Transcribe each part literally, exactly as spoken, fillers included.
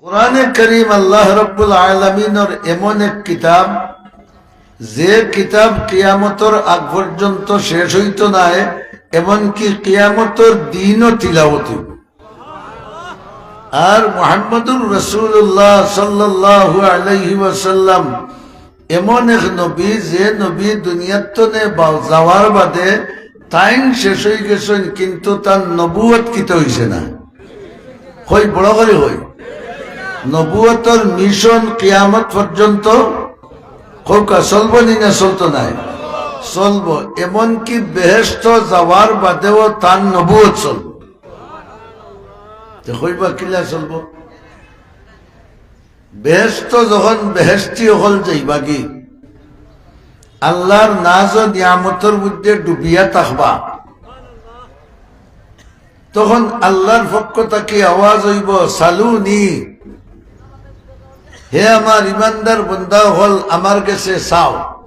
কোরআনে করিম আল্লাহ রব্বুল আলামিনর এমন এক কিতাব, যে কিতাব কিয়ামতর আগ পর্যন্ত শেষ অইতো নায়, এমনকি কিয়ামতর দিনও তিলাওয়াত অইবো। আর মুহাম্মাদুর রাসূলুল্লাহ সাল্লাল্লাহু আলাইহি ওয়াসাল্লাম এমন এক নবী, যে নবী দুনিয়ার তনে বা-, যাওয়ার বাদে তাইন শেষ অইগেছইন, কিন্তু তান নবুয়ত কিতা অইছে না। কই, বড় করি কই। নবুয়তর মিশন কিয়ামত পর্যন্ত কউক্কা চলবো নি না চলতো নায়? চলবো। এমনকি বেহেশত যাওয়ার বাদেও তান নবুয়ত চলবো। তে কইবা কিলা চলবো? বেহেশত যখন বেহেশতি অকল যাইবাগি, আল্লাহর নাজ ও নিয়ামতর মধ্যে ডুবিয়া থাকবা, তখন আল্লাহর পক্ষ থাকি আওয়াজ অইবো, "সালুনি, হে আমার ইমানদার বন্দা অকল, আমার গেছে চাও।"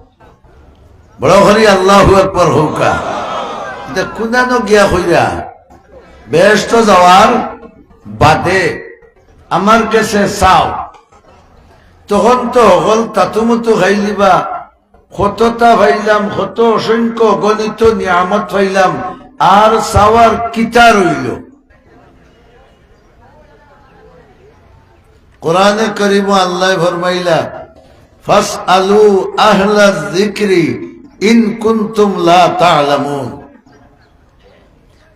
বড় করি আল্লাহু আকবার কউক্কা। ইটা কুনানো গিয়া কইরা? বেহেশত যাওয়ার বাদে, "আমার গেছে চাও।" তখন তো হকল তাতুমুতু খাইলিবা, কততা পাইলাম, কত অসংখ্য অগণিত নিয়ামত পাইলাম, আর চাওয়ার কিতা রইলো? কোরআনে করিমো আল্লায় ফরমাইলা, "ফাসআলু আহলা যিকরি ইন কুনতুম লা তা'লামুন।"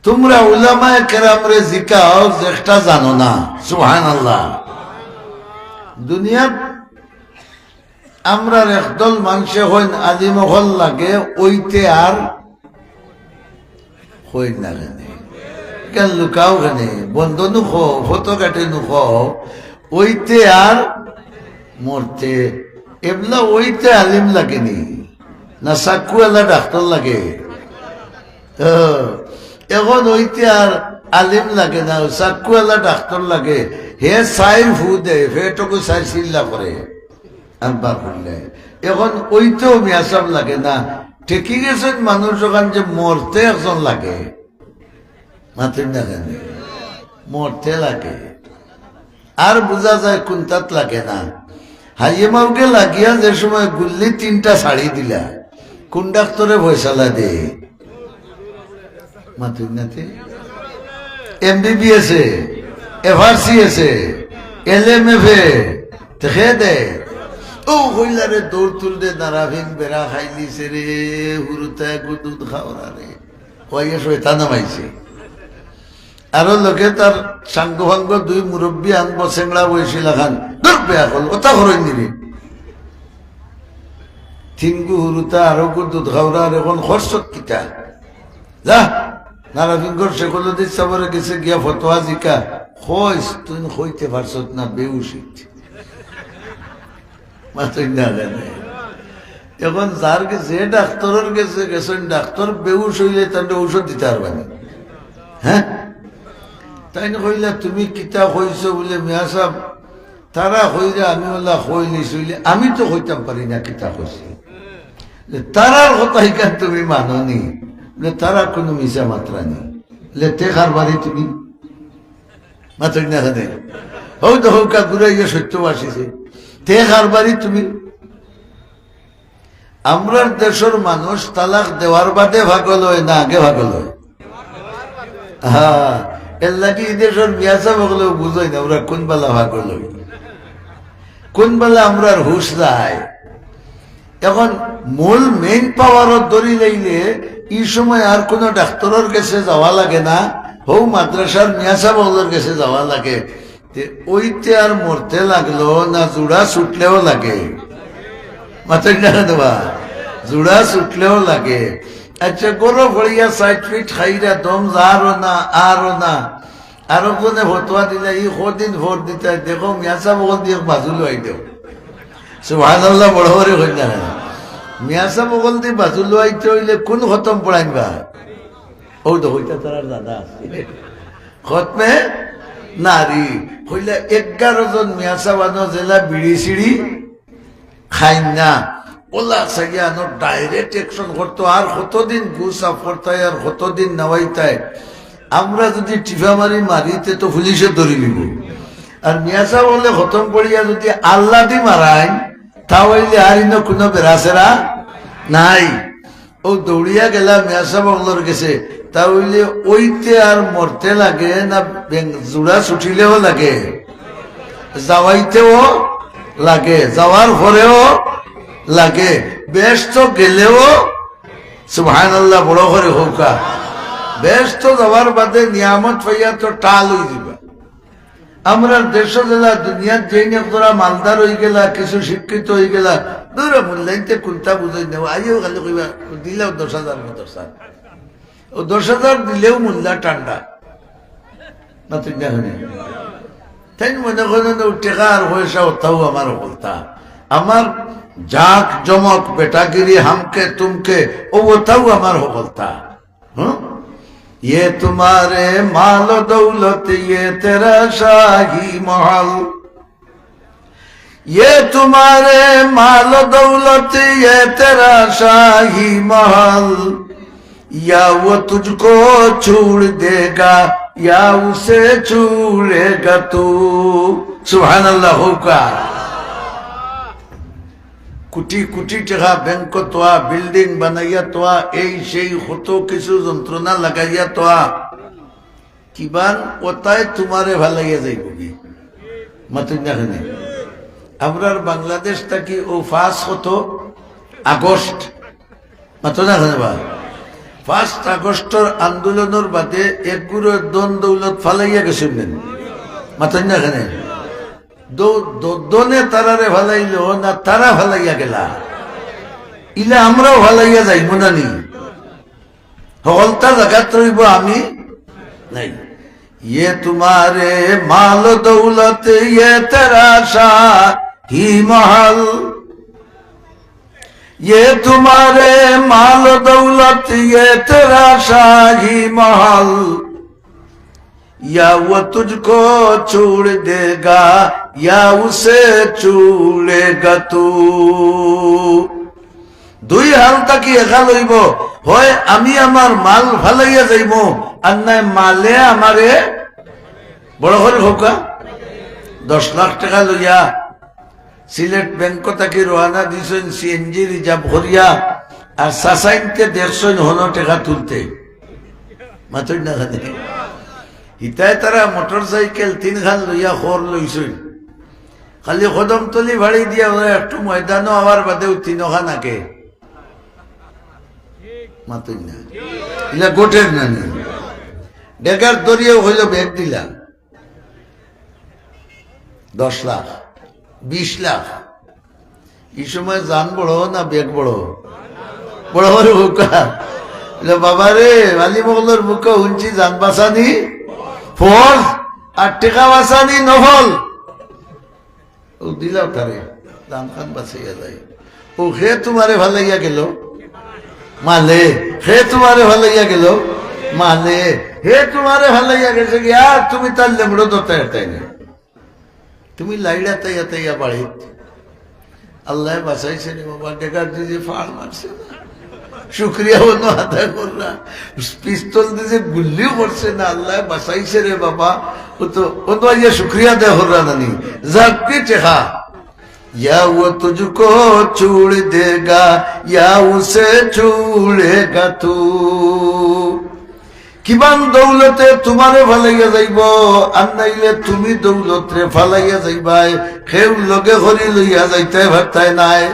তুমরা উলামায়ে কেরামরে জিকাও, যেটা জানো না। সুবহানাল্লাহ। দুনিয়াত আমরার একদল মানষে কইন আলিম অকল লাগে, অইতে আর কইন না কেনে? কেন লুকাও কেনে? বন্দ নু কও, ফটো কাটে নু কও, অইতে আর মরতে। এবলা অইতে আলিম লাগে নি? না চাক্কুআলা ডাক্তর লাগে? ও, এখন অইতে আর আলিম লাগে না, চাক্কুআলা ডাক্তর লাগে। হে চাইর ফু দেয়, ফেটকু চাইর চিল্লা করে। একবার করলে। এখন অইতেও মিয়াসাব লাগে না। ঠেকি গেছইন মানুষ অখান যে মরতে একজন লাগে। মাতইন না কেনে? মরতে লাগে। আর বুঝা যায় কুনটাত লাগে না। হাইয়ে মাউগে লাগিয়া যে সময় গুল্লি তিনটা ছাড়ি দিলা, কুন ডাক্তরে ফয়সালা দে? মাতইন না তে? এমবিবিএস এ, এফআরসিএস এ, এলএমএফ এ, তে কে দে? ও কইলা রে, দৌড় তুল দে, নারাফিন বেড়া খাইলিছে রে, হুরুতায় গু দুধ খাওরা রে। ওই শয়তান নামাইছে। আরো লগে তার সাঙ্গ ভাঙ্গ দুই মুরব্বি আনবো, সেংড়া বয়সী লাখান। দূর বেয়া কল, ওটা করইন নি রে। তিনগু হুরুতা আরো গু দুধ খাওরা, আর এখন খরচত কিতা? যা, নারাফিনগর শেখুলুদ্দিন সাবরে গেছে গিয়া ফতোয়া জিকা। কইস, তুই কইতে পারছত না, বেউসিত। মাতইন না কেনে? এখন যার গে-, যে ডাক্তরর গেছে গেছইন, ডাক্তর বেউস অইলে তানরে ঔষধ দিতা পারবা নি? হ্যাঁ? তাইন কইলা, "তুমি কিতা কইছো?" বুলে, "মিয়াসাব, তারা কইরা আমি অলা কইলিছি অইলে আমি তো কইতাম পারি না কিতা কইছি।" যে, "তারার কথা ইখান তুমি মানো নি?" বুলে, "তারা কুনু মিছা মাতরা নি।" বুলে, "তে কার বাড়ি তুমি?" মাতইন না কেনে? হউ তো হউক্কা ঘুরাইয়া সত্য বাসিছে। তে কার বাড়ি তুমি? আমরার দেশর মানুষ তালাক দেওয়ার বাদে পাগল অয় না আগে পাগল অয়? হ্যাঁ, এর লাগি ই দেশর মিয়াসাব অকলেও বুঝইন না আমরা কুন বালা পাগল অই, কুন বালা আমরার হুশ যায়। এখন মূল মেইন পাওয়ারও ধরি লইলে ই সময় আর কুনু ডাক্তরর গেছে যাওয়া লাগে না, হউ মাদ্রাসার মিয়াসাব অকলর গেছে যাওয়া লাগে। তে অইতে আর মরতে লাগলো না, জুড়া ছুটলেও লাগে? মাতইন না কেনে বা? জুড়া ছুটলেও লাগে। আচ্ছা, গরো ফড়িয়া সাইড ফিট খাইরা দম যারও না, আরও না। আরো কোনে ফতোয়া দিলা, ই কদিন ফর দিতা, দেখো মিয়াসাব অকলদি বাজু লওয়াই দেও। সুবহানাল্লাহ, বড় করি কইন না কেনে? মিয়াসাব অকলদি বাজু লওয়াইতে অইলে কুন খতম পড়াইন বা? ও তো কইতা তারার দাদা আছে। খতমে নারী। কইলা এগারো জন মিয়াসাব আনো যেলা বিড়ি সিড়ি খাইন না। অলা চাইয়া আনো ডাইরেক্ট অ্যাকশন করতো। আর কতদিন গু সাফ করতায়, আর কতদিন নেওয়াইতায়? আমরা যদি টিফা মারি মারি, তে তো পুলিশে ধরি নিব। আর মিয়া সাব অকলে খতম পড়িয়া যুদি আল্লাদি মারাইন, তা অইলে আর ইনো কুনু বেড়াছেড়া নাই। অউ দৌড়িয়া গেলা মিয়া সাব অকলর গেছে, তা অইলে অইতে আর মরতে লাগে না, বেং-, জুড়া ছুটিলেও লাগে, যাওয়াইতেও লাগে, যাওয়ার পরেও লাগে, বেহেস্তো গেলেও। সুবহানাল্লাহ, বড় করি কউক্কা। বেহেস্তো যাওয়ার বাদে নিয়ামত পাইয়া তো টাল অইযিবা। আমরার দেশো যেলা দুনিয়াত যেইন একজরা মালদার অইগেলা, কিছু শিক্ষিত অইগেলা, দুরো মুল্লাইন্তে কুন্তা বুঝইন না, আইয়াউ খালি কইবা, "দিলাও দশ হাজার মাদ্রাসা।" অউ দশ হাজার দিলেও মুল্লা ঠান্ডা। মাতইন না কেনে? তাইন মনে করইন অউ টেকা আর পয়সা অতাউ আমার হকলতা। আমার জাক জমক বেটাগিরি হামকে তুমকে অউ অতাউ আমার হকলতা। হুম? یہ تمہارے مال و دولت، یہ تیرا شاہی محل۔ یہ تمہارے مال و دولت، یہ تیرا شاہی محل۔ یا وہ تجھ کو چھوڑ دے گا، یا اسے چھوڑے گا تو۔ سبحان اللہ، কউক্কা। কুটি কুটি টেকা ব্যাংকো থোয়া, বিল্ডিং বানাইয়া থোয়া, এই সেই কত কিছু যন্ত্রণা লাগাইয়া থোয়া, কিবান অতায় তুমারে ফালাইয়া যাইবোগি। মাতইন না কেনে? আমরার বাংলাদেশ থাকি অউ পাঁচ কত আগস্ট, মাতো না কেনে বা? পাঁচ আগস্টর আন্দোলনর বাদে এক গুরু ধন দৌলত ফালাইয়া গেছইন নি? মাতইন না কেনে? দ-, দ-, ধনে তারারে ফালাইলো না, তারা ফালাইয়া গেলা? ইলা আমরাও ফালাইয়া যাইমু না নি? হকলতা জাগাত রইবো, আমি নাই। یہ تمہارے مال و دولت، یہ تیرا شاہی محل۔ یہ تمہارے مال و دولت، یہ تیرا شاہی محل۔ یا وہ تجھ کو چھوڑ دے گا، یا اسے چھوڑے گا تو۔ দুই হাল থাকি এক হাল অইবো, হয় আমি আমার মাল ফালাইয়া যাইমু, আর নায় মালে আমারে, বড় করি কউক্কা, দশ লাখ টেকা লইয়া সিলেট ব্যাংক থাকি রওয়ানা দিছইন সিএনজি রিজার্ভ করিয়া, আর চাচাইন্তে দেখছইন হনো টেকা তুলতে। মাতইন না কেনে? হিতায় তারা মোটরসাইকেল তিনখান লইয়া খর লইছইন। খালি কদমতলি ফাড়ি দিয়া ওরা একটু ময়দানো আওয়ার বাদেউ তিনখান আগে। মাতইন না। ইলা ঘটের না নি? ডেগার দরিয়াও অইলো ব্যাগ দিলা। দশ লাখ, বিশ লাখ। ই সময় জান বড় না ব্যাগ বড়? বড় করি কউক্কা। ইলা বাবা রে, আলিম অকলর মুখো হুনছি জান বাচানি ফরজ, আর টেকা বাচানি নফল। অউ দিলাও তারে, জানখান বাচাইয়া যায়। অউ হে তুমারে ফালাইয়া গেলো মালে, হে তুমারে ফালাইয়া গেলো মালে, হে তুমারে ফালাইয়া গেছেগি, আর তুমি তার লেংড়ো ধরতায় পারতায় না। তুমি লাইড়া তাইয়া তাইয়া বাড়িত। আল্লায় বাচাইছে রে বাবা, ডেগার দিছে ফাড় মারছে না। শুকরিয়া অনো আদায় কররা। পিস্তল দিছে গুল্লিও করছে না, আল্লায় বাচাইছে রে বাবা। অউ তো, অনো আইয়া শুকরিয়া আদায় কররা না নি। যাউক গি টেকা। یا وہ تجھ کو چھوڑ دے گا، یا اسے چھوڑے گا تو۔ কিমান দৌলতে তুমারে ফালাইয়া যাইবো, আর নাইলে তুমি দৌলতরে ফালাইয়া যাইবায়, কেউ লগে করি লইয়া যাইতায় পারতায় নায়।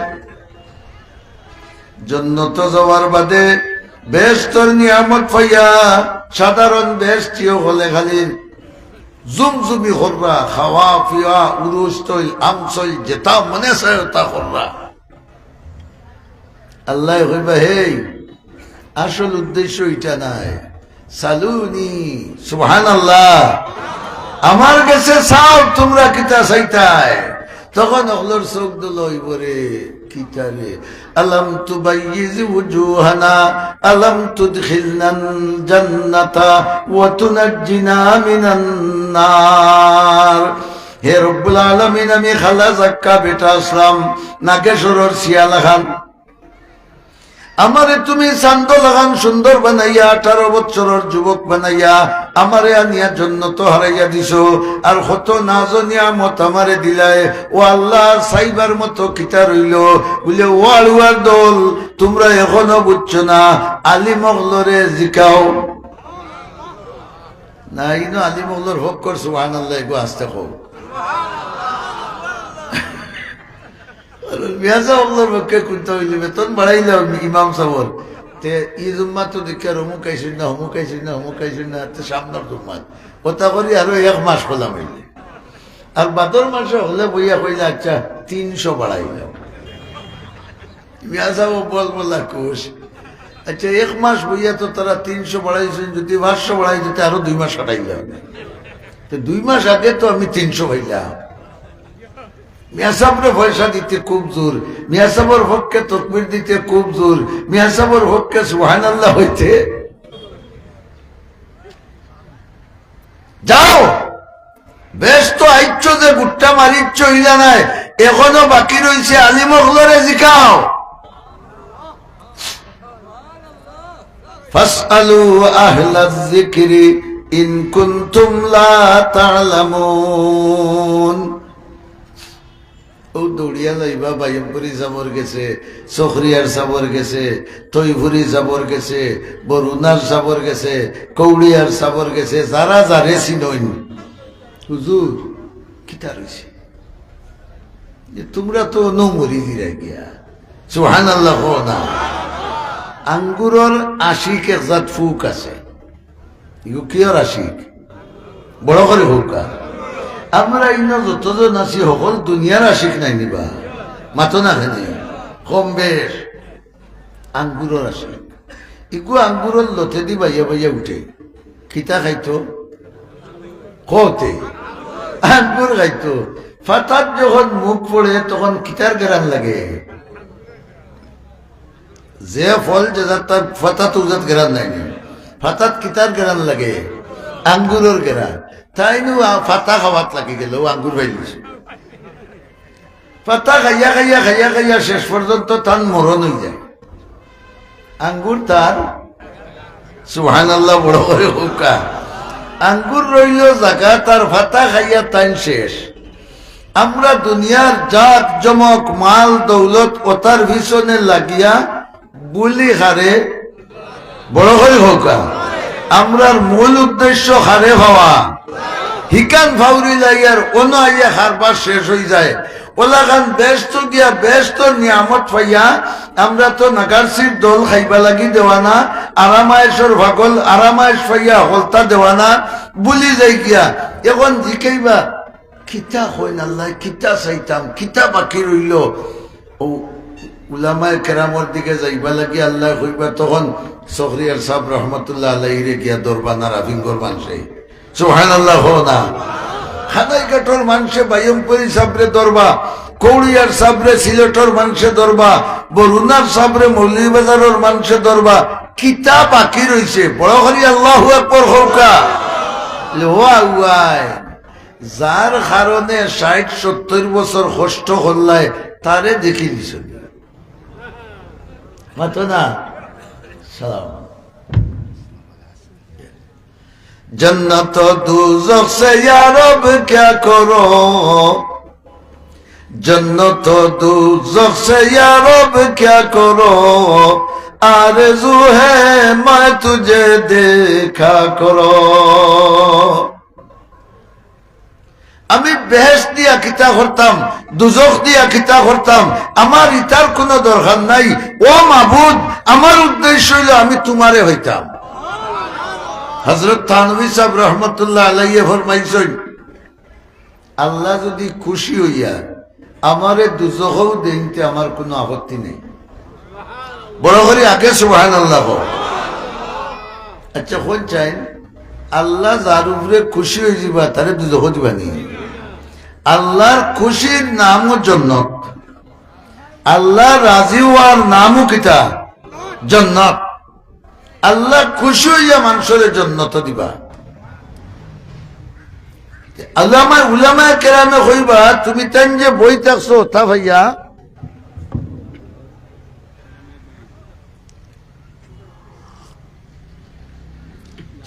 জন্নতো যাওয়ার বাদে বেহেস্তর নিয়ামত পাইয়া সাধারণ বেহেস্তি অকলে খালি জুমজুমি কররা, খাওয়া পিওয়া, উরুস তৈল, আম তৈল, যেতা মনে চায় অতা কররা। আল্লায় কইবা, "হেই, আসল উদ্দেশ্য ইটা নায়, সালুনি।" সুবহানাল্লাহ। "আমার গেছে চাও, তুমরা কিতা চাইতায়।" তখন অকলর চউখ দোলা অইবো রে, কিতা রে? ألم تبيض وجوهنا، ألم تدخلنا الجنة وتنجنا من النار। হে রব্বুল আলামিন, আমি কালা জাক্কা বেটা আছলাম, নাগেশ্বরর শিয়াল আখান। আমারে তুমি চান্দো লাখান সুন্দর বানাইয়া, আঠারো বছরর যুবক বানাইয়া, আমারে আনিয়া জন্নতো হারাইয়া দিছো, আর কত নাজ নিয়ামত আমারে দিলায়। ও আল্লাহ, চাইবার মতো কিতা রইলো? বুলে, "ও আড়ুয়ার দল, তুমরা এখনো বুঝছো না, আলিম অকলরে জিকাও।" না, ইনো আলিম অকলর হক কর, সুবহানাল্লাহ, এগু আস্তে কও। মিয়া সাব অকলর পক্ষে কুনটা অইলে বেতন বাড়াইলাম ইমাম সাবর। তে ই জুম্মা তো দেখিয়ার অমুক আইছইন না, অমুক আইছইন না, অমুক আইছইন না, তে সামনর জুম্মাত। ওটা করি আরো এক মাস খোলা অইলে। আর বাদর মাসে হকলে বইয়া কইলা, "আচ্ছা, তিনশো বাড়াইলাম।" মিয়া সাব বল বলা খুশ। আচ্ছা, এক মাস বইয়া তো তারা তিনশো বাড়াইছইন, যদি পাঁচশো বাড়াই দিতে আরো দুই মাস কাটাইলাম। তো দুই মাস আগে তো আমি তিনশো পাইলাম। মিয়া সাবরে পয়সা দিতে খুব জোর, মিয়া সাবর পক্ষে তকবির দিতে খুব জোর, মিয়া সাবর পক্ষে সুবহানাল্লাহ অইতে। যাও, বেশ তো আইচ্ছ যে গুট্টা মারিচ্ছ ইলা নায়, এখনো বাকি রইছে আলিম অকলরে জিকাও। فاسألوا أهل الذكر إن كنتم لا تعلمون। ও দৌড়িয়া যাইবা বাইমপুরি সাবর গেছে, সখরিয়ার সাবর গেছে, তৈফুরি সাবর গেছে, বরুণার সাবর গেছে, কৌড়িয়ার সাবর গেছে, যারা যারে চিনইন। "হুজুর, কিতা রইছে?" যে, "তুমরা তো অনো মরি দিরায় গিয়া।" সুবহানাল্লাহ কও না। আঙ্গুরর আশিক এক জাত ফুক আছে। ইগু কিয়র আশিক? বড় করি কউক্কা। আমরা ইনো যতজন আছি, হকল দুনিয়ার আশিক নায় নি বা? মাতো না কেনে? কম বেশ। আঙ্গুরর আশিক। ইগু আঙ্গুরর লতেদি বাইয়া বাইয়া উঠে। কিতা খাইতো? কওতে। আঙ্গুর খাইতো। ফাতাত যখন মুখ পড়ে, তখন কিতার গেরান লাগে? যে ফল যে জাত, তার ফাতাত উজাত গেরান নায় নি। ফাতাত কিতার গেরান লাগে? আঙ্গুরর গেরান। তাইন অউ আ-, ফাতা খাওয়াত লাগি গেল, অউ আঙ্গুর পাইলিছে। ফাতা খাইয়া খাইয়া খাইয়া খাইয়া শেষ পর্যন্ত তান মরণ অইযায়। আঙ্গুর তার, সুবহানাল্লাহ, বড় করি কউক্কা। আঙ্গুর রইলো জাগাত, তার ফাতা খাইয়া তাইন শেষ। আমরা দুনিয়ার জাক জমক, মাল দৌলত, ওতার পিছনে লাগিয়া বুলি কারে, বড় করি কউক্কা। আমরার মূল উদ্দেশ্য কারে পাওয়া, হিখান ফাউরি লাইয়ার অনো আইয়া কারবার শেষ অইযায়। অলাখান বেহেস্তো গিয়া বেহেস্তর নিয়ামত পাইয়া, আমরা তো নাগারসির দল খাইবা লাগি দেওয়ানা, আরাম আয়েশর পাগল, আরাম আয়েশ পাইয়া হকলতা দেওয়ানা, বুলি যাই গিয়া। এখন জিকাইবা, কিতা কইন আল্লায়, কিতা চাইতাম, কিতা বাকি রইলো? অউ উলামায়ে কেরামর দিকে যাইবা লাগি আল্লায় কইবা, তখন সখরিয়ার সাব রহমতুল্লাহ আলাইহিরে গিয়া ধরবা নারাফিঙ্গর মানষে। সুবহানাল্লাহ কও না। কানাইঘাটর মানষে বাইমপুরি সাবরে ধরবা, কৌড়িয়ার সাবরে সিলেটর মানষে ধরবা, বরুণার সাবরে মৌলভীবাজারর মানষে ধরবা। কিতা বাকি রইছে? বড় করি আল্লাহু আকবার কউক্কা। লে ওয়া ওয়াই। যার কারণে ষাইট সত্তইর বছর কষ্ট করলায়, তারে দেখিলিছো নি? মাতো না। সালাম। জন্নত ও দুজখ সে ইয়া রব ক্যা করো, জন্নত ও দুজখ সে ইয়া রব ক্যা করো, আরজু হ্যায় মায় তুঝে দেখা করো। আমি বেহেস্ত দিয়া কিতা করতাম, দুজখ দিয়া কিতা করতাম, আমার ইতার কুনু দরকার নাই। ও মাবুদ, আমার উদ্দেশ্য অইলো আমি তুমারে পাইতাম। হজরত থানভী সাব রহমতুল্লাহ আলাইহি ফরমাইছইন, আল্লাহ যুদি খুশি অইয়া আমারে দুজখও দেইন তে আমার কুনু আপত্তি নাই। বড় করি আগে সুবহানাল্লাহ কও। আচ্ছা, কইন চাইন, আল্লাহ যার উপরে খুশি অইযিবা, তারে দুজখো দিবা নি? আল্লাহর খুশির নামও জন্নত, আল্লাহ রাজি অওয়ার নামও কিতা? জন্নত। আল্লাহ খুশি অইয়া মানষরে জন্নত দিবা। আল্লামা, উলামায়ে কেরামে কইবা, তুমি তাইন যে বই থাকছো, তা ভাইয়া,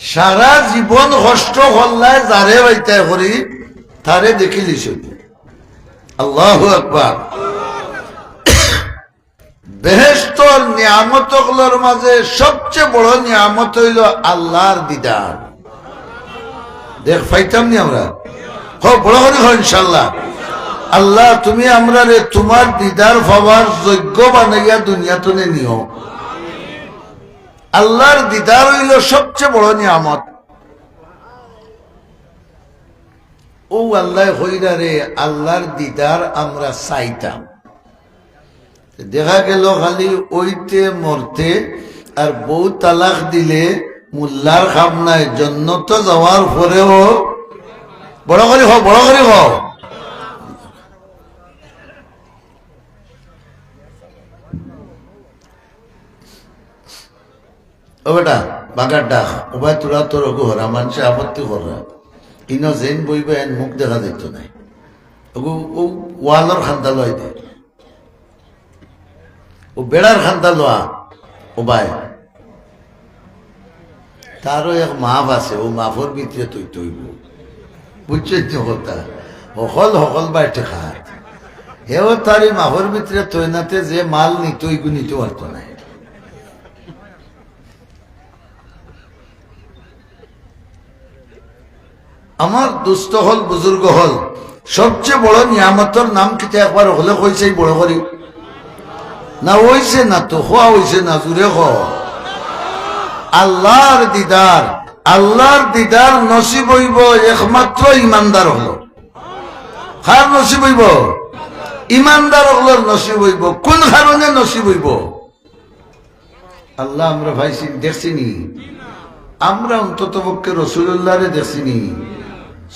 সারা জীবন কষ্ট করলায় যারে বাইতায় করি, তারে দেখিলিছো নি? আল্লাহু আকবার। বেহেশতর নিয়ামত অকলর মাঝে সবচেয়ে বড় নিয়ামত অইলো আল্লাহর দিদার। দেখ পাইতাম নি আমরা? কও, বড় করি কও ইনশাআল্লাহ। আল্লাহ, তুমি আমরারে তুমার দিদার পাওয়ার যোগ্য বানাইয়া দুনিয়া তনে নিও। আল্লাহর দিদার অইলো সবচেয়ে বড় নিয়ামত। অউ আল্লায় কইরা রে, আল্লাহর দিদার আমরা চাইতাম। দেখা গেল খালি অইতে মরতে, আর বউ তালাক দিলে মোল্লার কাম নাই, জন্নতো যাওয়ার পরেও। বড় করি কও, বড় করি কও। ও বেটা, বাগার ডাক, ও ভাই, তোরা তোর অগু হরা, মানষে আপত্তি কররা। ইনো যেন বইবা, এন মুখ দেখা যাইতো নায়। অগু, অউ ওয়ালর কান্দালো আই দে। অউ বেড়ার কান্দালো আ, ও ভাই। তারও এক মাফ আছে, অউ মাফর ভিতরে থইতে অইবো। বুঝছইন তো কথা? হকল, হকল ভাই ঠেকাত। হেও তার ই মাফর ভিতরে থইনাতে যে মাল নিতো, ইগু নিতো পারতো নায়। আমার দোস্ত অকল, বুজুর্গ অকল, সবচেয়ে বড় নিয়ামতর নাম কিতা একবার হকলে কইছাই বড় করি? না অইছে না তো, কওয়া অইছে না, জুরে কও। আল্লাহর দিদার, আল্লাহর দিদার নসিব অইবো একমাত্র ইমানদার অকলর। কার নসিব অইবো? ইমানদার অকলর নসিব অইবো। কুন কারণে নসিব অইবো? আল্লাহ আমরা পাইছি, দেখছি নি? আমরা অন্তত পক্ষে রসুলুল্লাহরে দেখছি নি?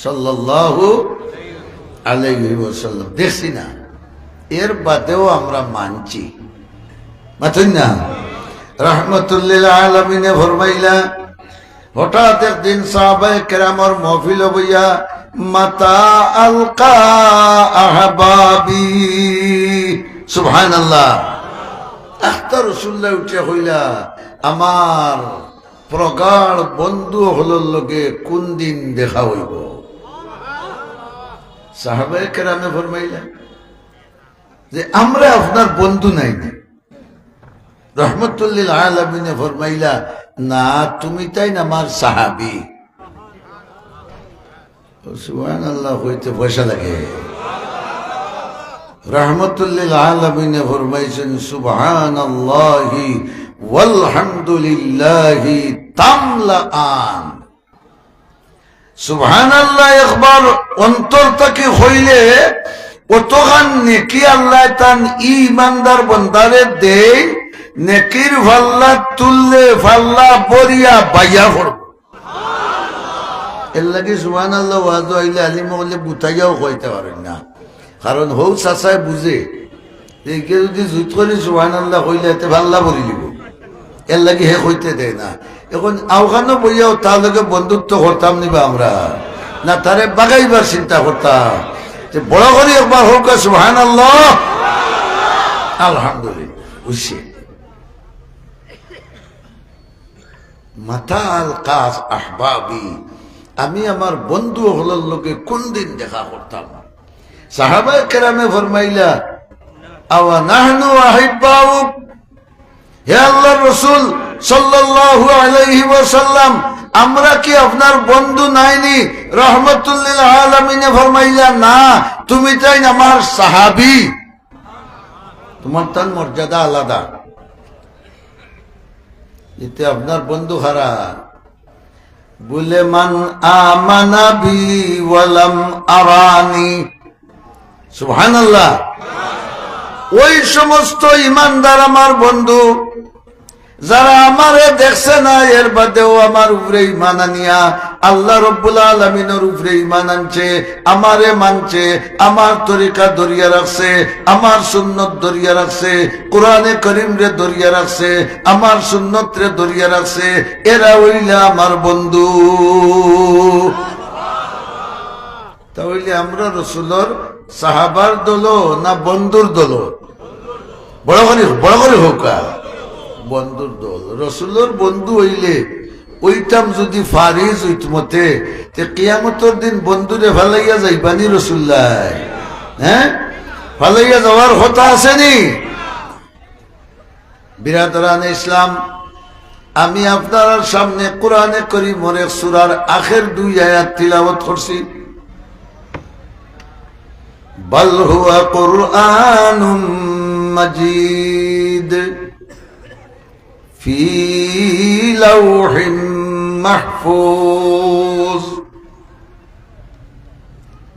সাল্লাল্লাহু আলাইহি ওয়াসাল্লাম। দেখছি না? এর বাদেও আমরা মানছি। মাতইন না? রহমতুল্লিল আলামিনে ফরমাইলা, হঠাৎ একদিন সাহাবায়ে কেরামর মহফিলো বইয়া, "মাতা আলকা আহবাবি।" সুবহানাল্লাহ। আখতা রসুল্লাহ উঠিয়া কইলা, "আমার প্রগাঢ় বন্ধু অকলর লগে কুন দিন দেখা অইবো?" সাহাবায়ে কেরামে ফরমাইলা যে, "আমরা আপনার বন্ধু নায় নি?" রহমতুল্লিল আলামিনে ফরমাইলা, "না, তুমি তাইন আমার সাহাবী।" সুবহানাল্লাহ কইতে পয়সা লাগে। রহমতুল্লিল আলামিনে ফরমাইছইন, "সুবহানাল্লাহি ওয়ালহামদুলিল্লাহি তামলাআন।" সুবহানাল্লাহ একবার অন্তর থাকি কইলে অতখান নেকি আল্লায় তান ই ইমানদার বন্দারে দেইন, নেকির ফাল্লা তুললে ফাল্লা ভরিয়া বাইয়া পড়বো। এরলাগি সুবহানাল্লাহ ওয়াজো আইলে আলিম অকলে গুতাইয়াও কইতা পারইন না, কারণ হউ চাচায় বুঝে। তে ইগে যুদি জুত করি সুবহানাল্লাহ কইলে এতে ফাল্লা ভরি দিবো, এরলাগি হে কইতে দেয় না। এখন আওখানো বইয়াও তার লগে বন্ধুত্ব করতাম নি বা আমরা, না তারে বাগাইবার চিন্তা করতাম। তে বড় করি একবার কউক্কা সুবহানাল্লাহ, আলহামদুলিল্লাহ, বুঝছি। "মাতা আলকাস আহবাবি", আমি আমার বন্ধু অকলর লগে কুন দিন দেখা করতাম? সাহাবায়ে কেরামে ফরমাইলা, "আওয়া নাহনু আহিব্বাউক?" হে আল্লাহর রাসূল সাল্লাল্লাহু আলাইহি ওয়াসাল্লাম, আমরা কি আপনার বন্ধু নায় নি? রহমতুল্লিল আলামিনে ফরমাইলা, "না, তুমি তাইন আমার সাহাবী।" তুমার তান মর্যাদা আলাদা। এতে আপনার বন্ধু কারা? বলে, "মান আমানা বি ওয়ালাম আরানি।" সুবহানাল্লাহ। ওই সমস্ত ইমানদার আমার বন্ধু, যারা আমারে দেখছে না, এর বাদেও আমার উপরে ইমান আনিয়া আল্লাহ রব্বুল আলামিনর উপরে ইমান আনছে, আমারে মানছে, আমার তরিকা ধরিয়া রাখছে, আমার সুন্নত ধরিয়া রাখছে, কোরআনে করিমরে ধরিয়া রাখছে, আমার সুন্নতরে ধরিয়া রাখছে, এরা অইলা আমার বন্ধু। তা অইলে আমরা রসুলর সাহাবার দলো না বন্ধুর দলো? বড় করি, বড় করি কউক্কা। বন্ধুর দল। রসুলর বন্ধু অইলে অইতাম যুদি ফারিজ অইতমতে, তে কিয়ামতর দিন বন্ধুরে ফালাইয়া যাইবানি রসুল্লায়? হ্যাঁ, ফালাইয়া যাওয়ার কথা আছেনি? বিরাদরানে ইসলাম, আমি আপনারার সামনে কোরআনে করিমর এক সূরার আখের দুই আয়াত তিলাওয়াত করছি। বাল হুয়া কুরআনুম মাজিদ ফি লাওহিম মাহফুজ।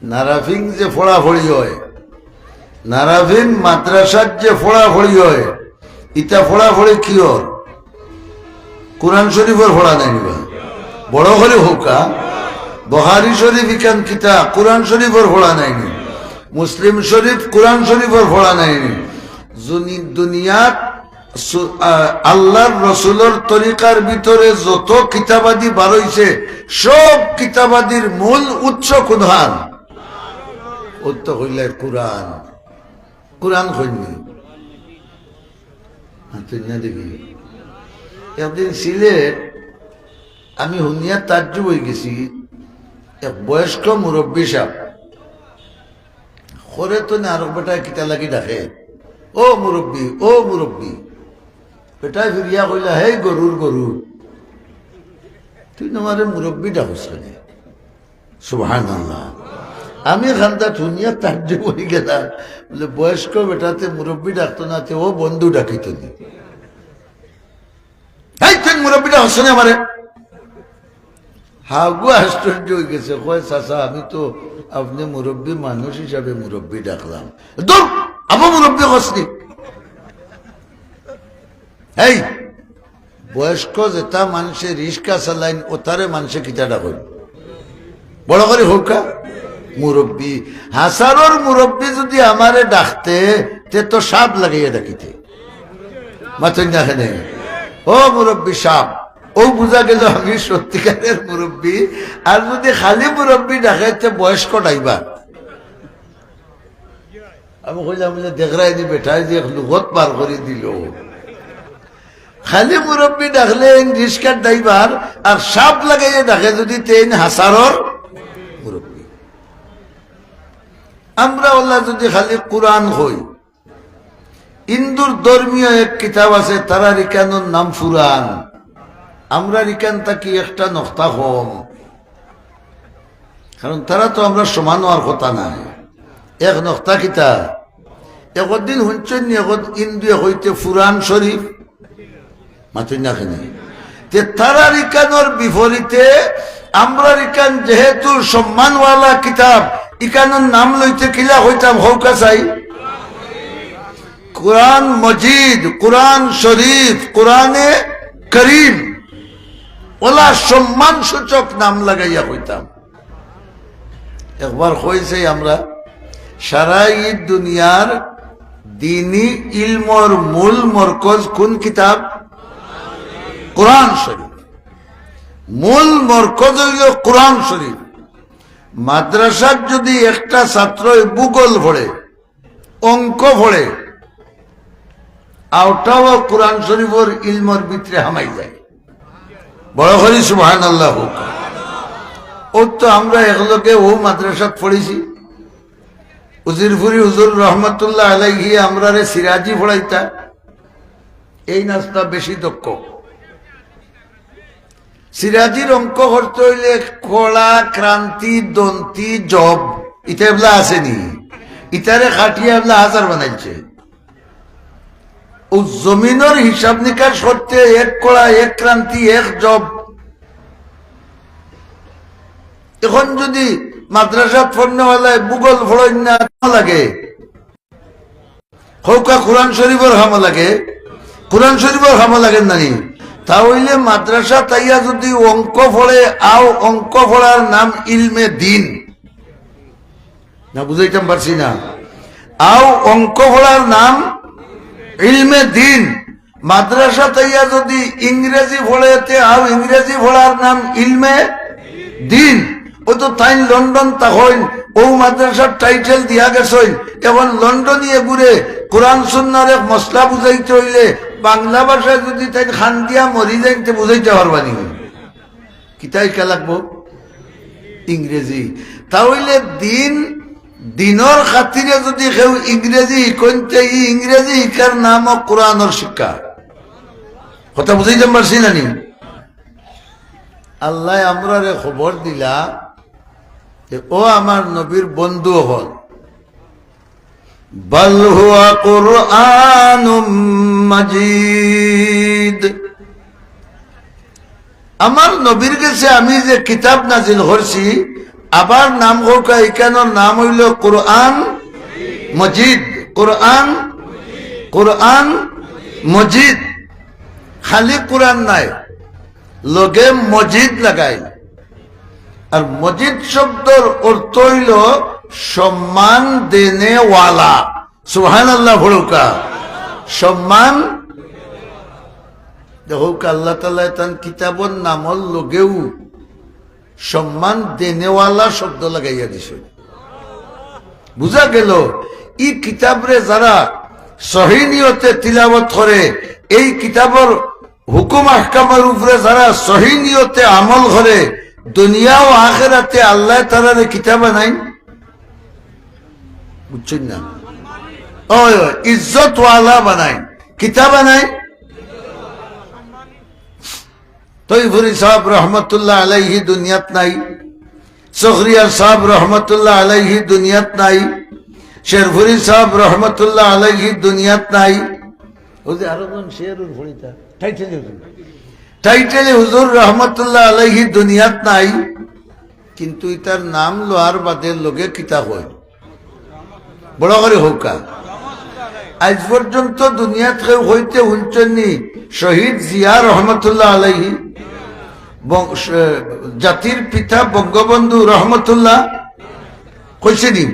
নারাফিং যে পড়াপড়ি অয়, নারাফিং মাদ্রাসাত যে পড়াপড়ি অয়, ইতা পড়াপড়ি কিওর? কোরআন শরীফর পড়া নায়নি বা? বড় করি কউক্কা। বুখারী শরীফ ইখান কিতা? কোরআন শরীফর পড়া নায়নি? মুসলিম শরীফ কোরআন শরীফর পড়া নায়নি? জুনি-, দুনিয়াত সু-, আ, আল্লার রসুলর তরিকার ভিতরে যত কিতাবাদি বারইছে, সব কিতাবাদির মূল উৎস কুনখান? উত্তর অইলে কোরআন। কোরআন কইননি? মাতইন না দেখি। একদিন সিলেট আমি হুনিয়া তাজ্জুব অইগেছি, এক বয়স্ক মুরব্বি সাব, খরে তনে আরক বেটায় কিতা লাগি ডাকে, "ও মুরব্বি, ও মুরব্বি।" বেটায় ফিরিয়া কইলা, "হেই গরুর গরু, তুই আমারে মুরব্বি ডাকস কেনে?" সুবহানাল্লাহ। আমি খান্দাত হুনিয়া তাজ্জুব অইগেলাম। বলে, "বয়স্ক বেটাতে মুরব্বি ডাকতো না, তে ও বন্ধু ডাকিতো নি।" "হেই, তুই মুরব্বি ডাকস কেনে আমারে?" হাগু আশ্চর্য অইগেছে, কয়, "চাচা, আমি তো আপনে মুরব্বি মানুষ হিসাবে মুরব্বি ডাকলাম।" "দূর, আবু মুরব্বি কসনি।" এই বয়স্ক যেতা মানষে রিক্সা চালাইন, ওতারে মানষে কিতা ডাকইন? বড় করি কউক্কা, মুরব্বি। হাছারর মুরব্বি যুদি আমারে ডাকতে, তে তো সাব লাগাইয়া ডাকিতে। মাতইন না কেনে? "ও মুরব্বি সাব।" অউ বুঝা গেল আমি সত্যিকারের মুরব্বি। আর যুদি খালি মুরব্বি ডাকে, তে বয়স্ক ড্রাইভার। আমি কইলাম, বুলে, "দেখরায়নি বেটায় যে এক লুগত বার করি দিল। খালি মুরব্বি ডাকলে এইন রিক্সার ড্রাইভার, আর সাব লাগাইয়া ডাকে যুদি, তে এইন হাছারর মুরব্বি।" আমরা অলা যুদি খালি কোরআন কই, হিন্দুর ধর্মীয় এক কিতাব আছে, তারার ইখানর নাম ফুরান। আমরার ইখান থাকি একটা নক্তা কম, কারণ তারা তো আমরার সমান অওয়ার কথা নায়। এক নক্তা কিতা? একদিন হুনছইন নি, একদিন হিন্দুয়ে কইতে ফুরান শরীফ? মাতইন না কেনে? তে তারার ইখানর বিপরীতে আমরার ইখান যেহেতু সম্মানওয়ালা কিতাব, ইখানর নাম লইতে কিলা কইতাম, কউক্কা চাই? কোরআন মজিদ, কোরআন শরীফ, কোরআনে করিম, অলা সম্মানসূচক নাম লাগাইয়া কইতাম। একবার কইছি আমরা, সারা ই দুনিয়ার দ্বীনি ইলমর মূল মরকজ কুন কিতাব? কোরআন শরীফ। মূল মরকজ অইলো কোরআন শরীফ। মাদ্রাসাত যুদি একটা ছাত্রয় ভূগোল পড়ে, অঙ্ক পড়ে, অউটাও কোরআন শরীফর ইলমর ভিতরে হামাই যায়। বড় করি সুবহানাল্লাহ কউক্কা। অউ তো আমরা একলগে অউ মাদ্রাসাত পড়ছি। উজিরপুরি হুজুর রহমতুল্লাহ আলাইহি আমরারে সিরাজি পড়াইতা, এইন আস্তা বেশি দক্ষ। সিরাজির অঙ্ক করতে অইলে কড়া, ক্রান্তি, দন্তি, জব, ইতা এবলা আছেনি? ইতারে কাটিয়া এবলা হাজার বানাইছে। অউ জমিনর হিসাব নিকাশ করতে এক কড়া, এক ক্রান্তি, এক জব। এখন যুদি মাদ্রাসাত পড়নেওয়ালায় ভূগোল পড়ইন না লাগে, কউক্কা কোরআন শরীফর কামো লাগে, কোরআন শরীফর কামো লাগে না নি? তা অইলে মাদ্রাসাত আইয়া যুদি অঙ্ক পড়ে, অউ অঙ্ক পড়ার নাম ইলমে দ্বীন। না বুঝাইতাম পারছি না? অউ অঙ্ক পড়ার নাম ইলমে দ্বীন। মাদ্রাসাত আইয়া যুদি ইংরেজি পড়ে, তে অউ ইংরেজি পড়ার নাম ইলমে দ্বীন। অউ তো তাইন লন্ডন থাকইন, অউ মাদ্রাসার টাইটেল দিয়া গেছইন। এখন লন্ডনিয়ে ঘুরে কোরআন সুন্নার এক মসলা বুঝাইতে অইলে বাংলা ভাষায় যুদি তাইন কান্দিয়া মরি যাইন, তে বুঝাইতা পারবা নি? কিতা হিকা লাগবো? ইংরেজি। তা অইলে দিন, দিনর খাতিরে যুদি কেউ ইংরেজি হিকইন তে, ই ইংরেজি হিকার নামও কোরআনর শিক্ষা। কথা বুঝাইতাম পারছি না নি? আল্লায় আমরারে খবর দিলা যে, ও আমার নবীর বন্ধু অকল, বাল হুয়া কুরআনুম মাজিদ। আমার নবীর গেছে আমি যে কিতাব নাজিল করছি, আবার নাম কউক্কা, ইখানর নাম অইলো কোরআন মজিদ। কোরআন, কোরআন মজিদ। খালি কোরআন নায়, লগে মজিদ লাগাইল। আর মজিদ শব্দর অর্থ অইলো সম্মান দেনেওয়ালা। সুবহানাল্লাহ পড়উক্কা। সম্মান, দেখউক্কা, আল্লাহ তাআলায় তান কিতাবর নামর লগেউ সম্মান দেনেওয়ালা শব্দ লাগাইয়া দিছে। বুঝা গেল, ই কিতাবরে যারা সহি নিয়তে তিলাওয়াত করে, এই কিতাবর হুকুম আহকামর উপরে যারা সহি নিয়তে আমল করে, দুনিয়া ও আখেরাতে আল্লায় তারারে কিতা বানাইন? বুঝছইন না? ওই, ওই, ইজ্জতওয়ালা বানাইন। কিতা বানাইন? তৈফুরি সাহেব রহমতুল্লাহ আলাইহি দুনিয়াত নাই, শখরিয়ার সাহেব রহমতুল্লাহ আলাইহি দুনিয়াত নাই, শেরফুরি সাহেব রহমতুল্লাহ আলাইহি দুনিয়াত নাই। ওই যে আরো কোন শেরুর ফড়িতা, টাইটেলি হুজুর। টাইটেলি হুজুর রহমতুল্লাহ আলাইহি দুনিয়াত নাই, কিন্তু ইতার নাম লওয়ার বাদে লগে কিতা কয়? বড় করি কউক্কা। আইজ পর্যন্ত দুনিয়াত কেউ কইতে হুনছইন নি শহীদ জিয়া রহমতুল্লাহ আলাইহি, বং-, শ-, জাতির পিতা বঙ্গবন্ধু রহমতুল্লাহ? কইছে নি?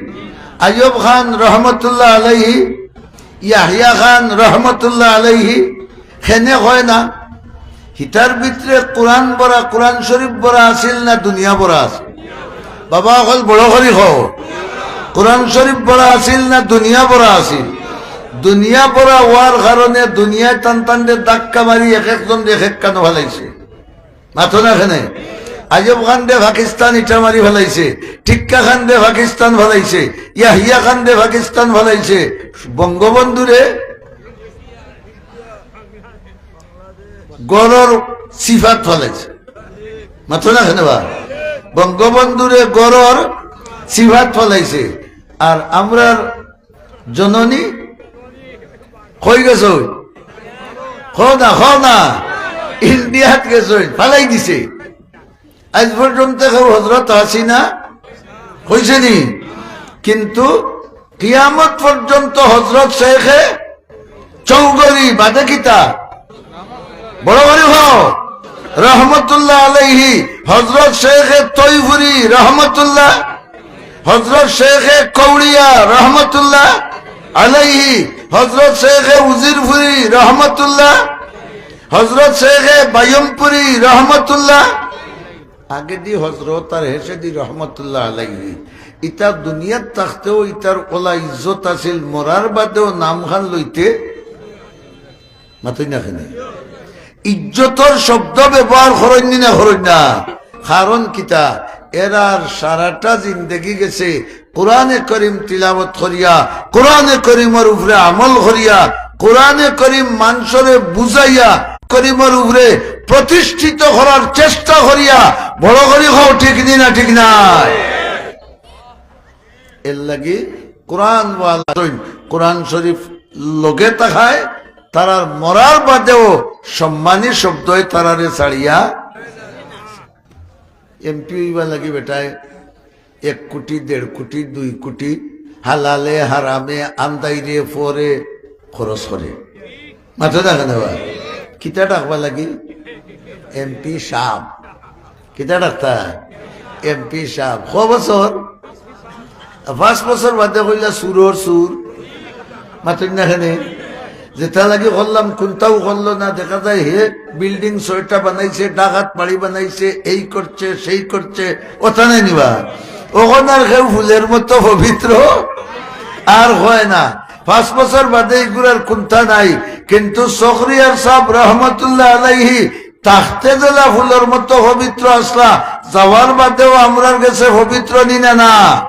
আইয়ুব খান রহমতুল্লাহ আলাইহি, ইয়াহিয়া খান রহমতুল্লাহ আলাইহি, কেনে কয় না? হিতার ভিতরে কোরআন ভরা, কোরআন শরীফ ভরা আছিল না দুনিয়া ভরা আছিল? বাবা অকল বড় করি কও, কোরআন শরীফ ভরা আছিল না দুনিয়া ভরা আছিল? দুনিয়া ভরা অওয়ার কারণে দুনিয়ায় তান তানরে ধাক্কা মারি এক একজনরে এক এক খানো ফালাইছে। মাতো না কেনে? আইয়ুব খানরে পাকিস্তান ইটা মারি ফালাইছে, টিক্কা খানরে পাকিস্তান ফালাইছে, ইয়াহিয়া খানরে পাকিস্তান ফালাইছে, বঙ্গবন্ধুরে গরর সিফাত ফালাইছে। মাতো না কেনে বা? বঙ্গবন্ধুরে গরর সিফাত ফালাইছে। আর আমরার জননী কই গেছইন? কও না, কও না। ইন্ডিয়াত গেছইন, ফালাই দিছে। আইজ পর্যন্ত কেউ হজরত হাসিনা কইছে নি? কিন্তু কিয়ামত পর্যন্ত হজরত শেখে চৌগরি বাদে কিতা? বড় করি কও। রহমতুল্লাহ আলাইহি, হজরত শেখে তৈফুরি রহমতুল্লাহ, হজরত শেখে কৌড়িয়া রহমতুল্লাহ আলাইহি, হজরত শেখে উজিরপুরি রহমতুল্লাহ, হজরত শেখে বায়মপুরি রহমতুল্লাহ। আগেদি হজরত আর হেষেদি রহমতুল্লাহ আলাইহি। ইতা দুনিয়াত থাকতেও ইতার অলা ইজ্জত আছিল, মরার বাদেও নাম খান লইতে মাতইন না কেনে? ইজ্জতর শব্দ ব্যবহার করইন নি না করইন না? কারণ কিতা? এরার সারাটা জিন্দেগি গেছে কোরআনে করিম তিলাওয়াত করিয়া, কোরআনে করিমর উপরে আমল করিয়া, কোরআনে করিম মানষরে বুঝাইয়া, করিমর উপরে প্রতিষ্ঠিত করার চেষ্টা করিয়া। বড় করি কও, ঠিক নি না ঠিক নায়? এর লাগি কোরআন ওয়ালা, কোরআন শরীফ লগে থাকায় তারার মরার বাদেও সম্মানী শব্দয় তারারে ছাড়িয়া। এমপি অইবার লাগি বেটায় এক কোটি, দেড় কোটি, দুই কোটি হালালে হারামে আন্দাইরে পরে খরচ করে। মাতো না কেনে বা? কিতা ডাকবার লাগি? MP sub. কিতা ডাকতা? MP sub. ক বছর? পাঁচ বছর বাদে কইলা চুরর চুর। মাতইন না কেনে? যেটা লাগি করলাম, কুনটাও করলো না। দেখা যায় হে বিল্ডিং ছয়টা বানাইছে, ডাকাত বাড়ি বানাইছে, এই করছে, সেই করছে, ওটা নাই নিবা। অখন আর কেউ ফুলের মতো পবিত্র আর হয় না। পাঁচ বছর বাদে ইগুলার কুনটা নাই। কিন্তু শখরিয়ার সাব রহমতুল্লাহ আলাইহি থাকতে যেলা ফুলর মতো পবিত্র আছলা, যাওয়ার বাদেও আমরার গেছে পবিত্র নি না না?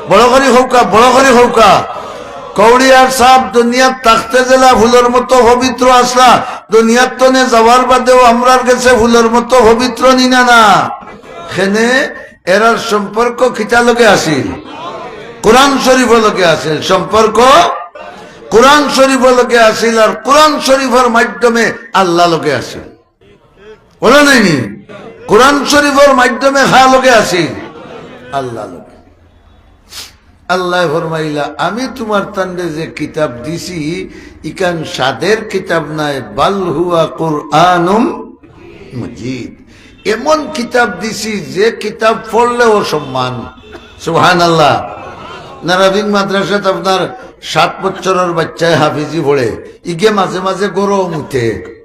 বড় করি কউক্কা, বড় করি কউক্কা। কৌড়িয়ার সাব দুনিয়াত থাকতে যেলা ফুলর মতো পবিত্র আছলা, দুনিয়ার তনে যাওয়ার বাদেও আমরার গেছে ফুলর মতো পবিত্র নি না না? কেনে এরার সম্পর্ক কিতা লগে আছিল? কোরআন শরীফর লগে আছিল। সম্পর্ক কোরআন শরীফর লগে আছিল, আর কোরআন শরীফর মাধ্যমে আল্লাহ লগে আছিল। বলো নাইনি? কোরআন শরীফর মাধ্যমে কার লগে আছিল? আল্লাহ লগে। আল্লায় ফরমাইলা, "আমি তুমার তানরে যে কিতাব দিছি, ইখান সাদের কিতাব নায়, বাল হুয়া কুরআনুম মজিদ।" এমন কিতাব দিছি, যে কিতাব পড়লেও সম্মান। সুবহানাল্লাহ। নারাবিন মাদ্রাসাত আপনার সাত বছরর বাচ্চায় হাফিজি পড়ে, ইগে মাঝে মাঝে গরম উঠে।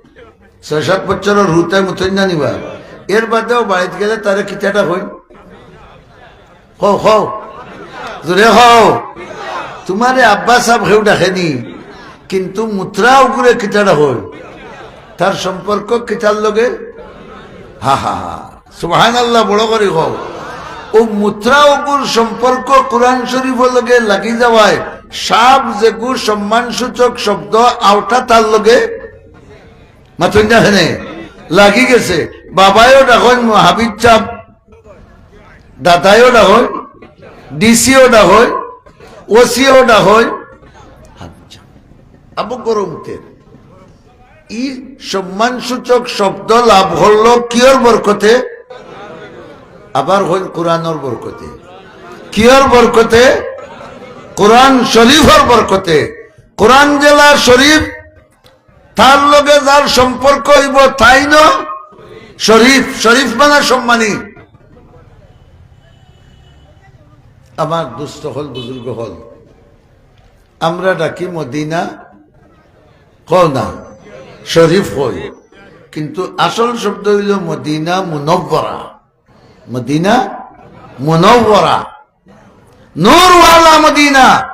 ছয় সাত বছরর হুতায় মুতইন না নিবা। এর বাদেও বাড়িত গেলে তারে কিতাটা কইন? কও, কও। জোরে কও। তুমারে আব্বা সাব কেউ ডাকেনি, কিন্তু মুতরা অগুরে কিতাটা কইন? তার সম্পর্ক কিতার লগে? হা, হা, হা। সুবহানাল্লাহ, বড় করি কও। অউ মুতরা অগুর সম্পর্ক কোরআন শরীফর লগে লাগি যাওয়ায় সাব যেগু সম্মানসূচক শব্দ, আওটা তার লগে মাতইন না কেনে? লাগি গেছে। বাবায়ও ডাকইন হাফিজ সাব, দাদায়ও ডাকইন, ডিসিও ডাকইন, ওসিও ডাকইন। আবু গরম তেল। ই সম্মানসূচক শব্দ লাভ করলো কিয়র বরকতে? আবার কইন কোরআনর বরকতে। কিয়র বরকতে? কোরআন শরীফর বরকতে। কোরআন যেলা শরীফ, তার লগে যার সম্পর্ক অইবো, তাইন শরীফ। শরীফ মানে সম্মানী। আমার দোস্ত অকল, বুজুর্গ অকল, আমরা ডাকি মদিনা, কও না, শরীফ কই, কিন্তু আসল শব্দ অইলো মদিনা মুনাওয়ারা। মদিনা মুনাওয়ারা, নূরওয়ালা মদিনা।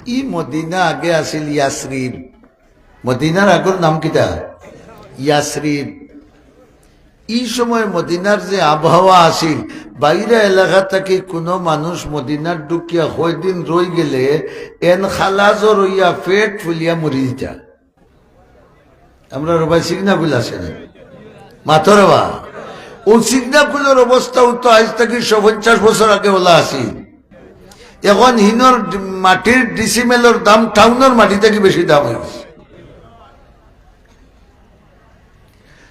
ই মদিনা আগে আছিল ইয়াসরিব। মদিনার আগর নাম কিতা? ইয়াসরিব। ই সময় মদিনার যে আবহাওয়া আছিল, বাইরা এলাকা থাকি কুনু মানুষ মদিনাত ঢুকিয়া কয়দিন রই গেলে এন কালা জ্বর অইয়া পেট ফুলিয়া মরি যিতা। আমরার ওবায় সিগনাকুল আছে না? মাতর বা। অউ সিগনাকুলর অবস্থা অউ তো আইজ থাকি একশো পঞ্চাশ বছর আগে অলা আছিল। এখন হিনর ডি-, মাটির ডিসিমেলর দাম টাউনর মাটি থাকি বেশি দাম অই গেছে।